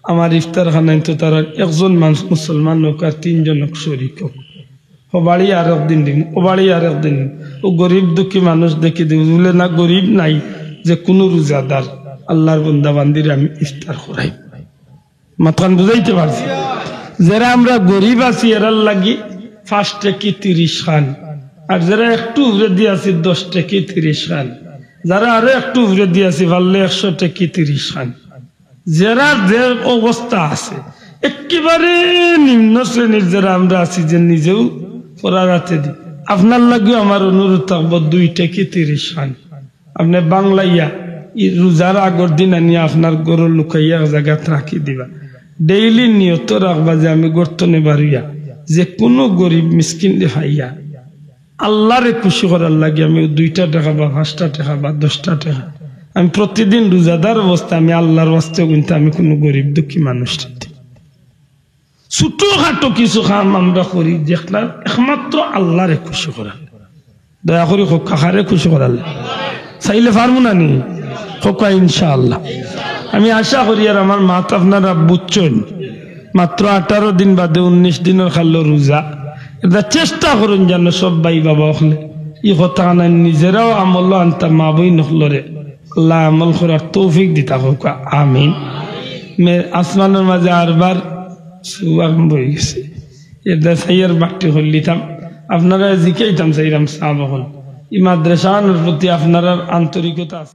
আমার ইফতার খানাইন তো তারার একজন মানুষ মুসলমান অউক আর তিনজন অউক শরিক অউক, অউ বাড়ি আরক দিন দিমু, অউ বাড়ি আরক দিন দিমু। অউ গরিব দুঃখী মানুষ দেখি দিমু বুলে, না, গরিব নাই, যে কুনু রোজাদার আল্লার বন্দা বান্দিরে আমি ইফতার করাইমু। মাতখান বুঝাইতে পারছি? যেরা আমরা গরিব আছি, এরার লাগি পাঁচ টেকি তিরিশ খান, আর যেরা একটু উপরেদি আছি, দশ টেকি তিরিশ খান, যারা আরো একটু উপরেদি আছি, পারলে একশো টেকি তিরিশ খান। যেরা যে অবস্থা আছে, একেবারে নিম্ন শ্রেণীর যেরা আমরা আছি, যে নিজেও পরার আতে দি, আপনার লাগিও আমার অনুরোধ থাকবো, দুই টেকি তিরিশ খান। আপনে বাংলাইয়া ই রোজার আগর দিন আনিয়া আপনার ঘরো লুকাইয়া এক জাগাত রাখি দিবা। ডেইলি নিয়ত রাখবা যে আমি ঘর থনে বারইয়া যে কুনু গরিব মিসকিনরে পাইয়া আল্লারে খুশি করার লাগি আমি দুইটা টেকা বা পাঁচটা টেকা বা দশটা টেকা আমি প্রতিদিন রোজাদার অবস্থায় আমি আল্লার ওয়াস্তে অগুইনতা আমি কুনু গরিব দুঃখী মানুষরে দিমু। ছোটখাটো কিছু কাম আমরা করি, যেগুলা একমাত্র আল্লারে খুশি করার। দয়া করি কউক্কা, কারে খুশি করার? চাইলে পারমু না নি? কউক্কা ইনশাআল্লাহ। আমি আশা করি আর আমার মাত আপনারা বুঝছইন। মাত্র আঠারো দিন বাদে উনিশ দিনর খালো রোজা। এটা চেষ্টা করইন যেন সব ভাই বাবা অকলে ই কথা আনাইন, নিজেরাও আমলো আনতা, মা বইন অকলরে আল্লায় আমল করার তৌফিক দিতা কউক্কা, আমিন। মে-, আসমানর মাজে আরবার সু আরম্ভ অইগেছে। এটা সাইয়ার বাট্টি করিলিতাম, আপনারারে জিকাইতাম চাইরাম সাব অকল। ই মাদ্রাসার প্রতি আপনারার আন্তরিকতা আছে।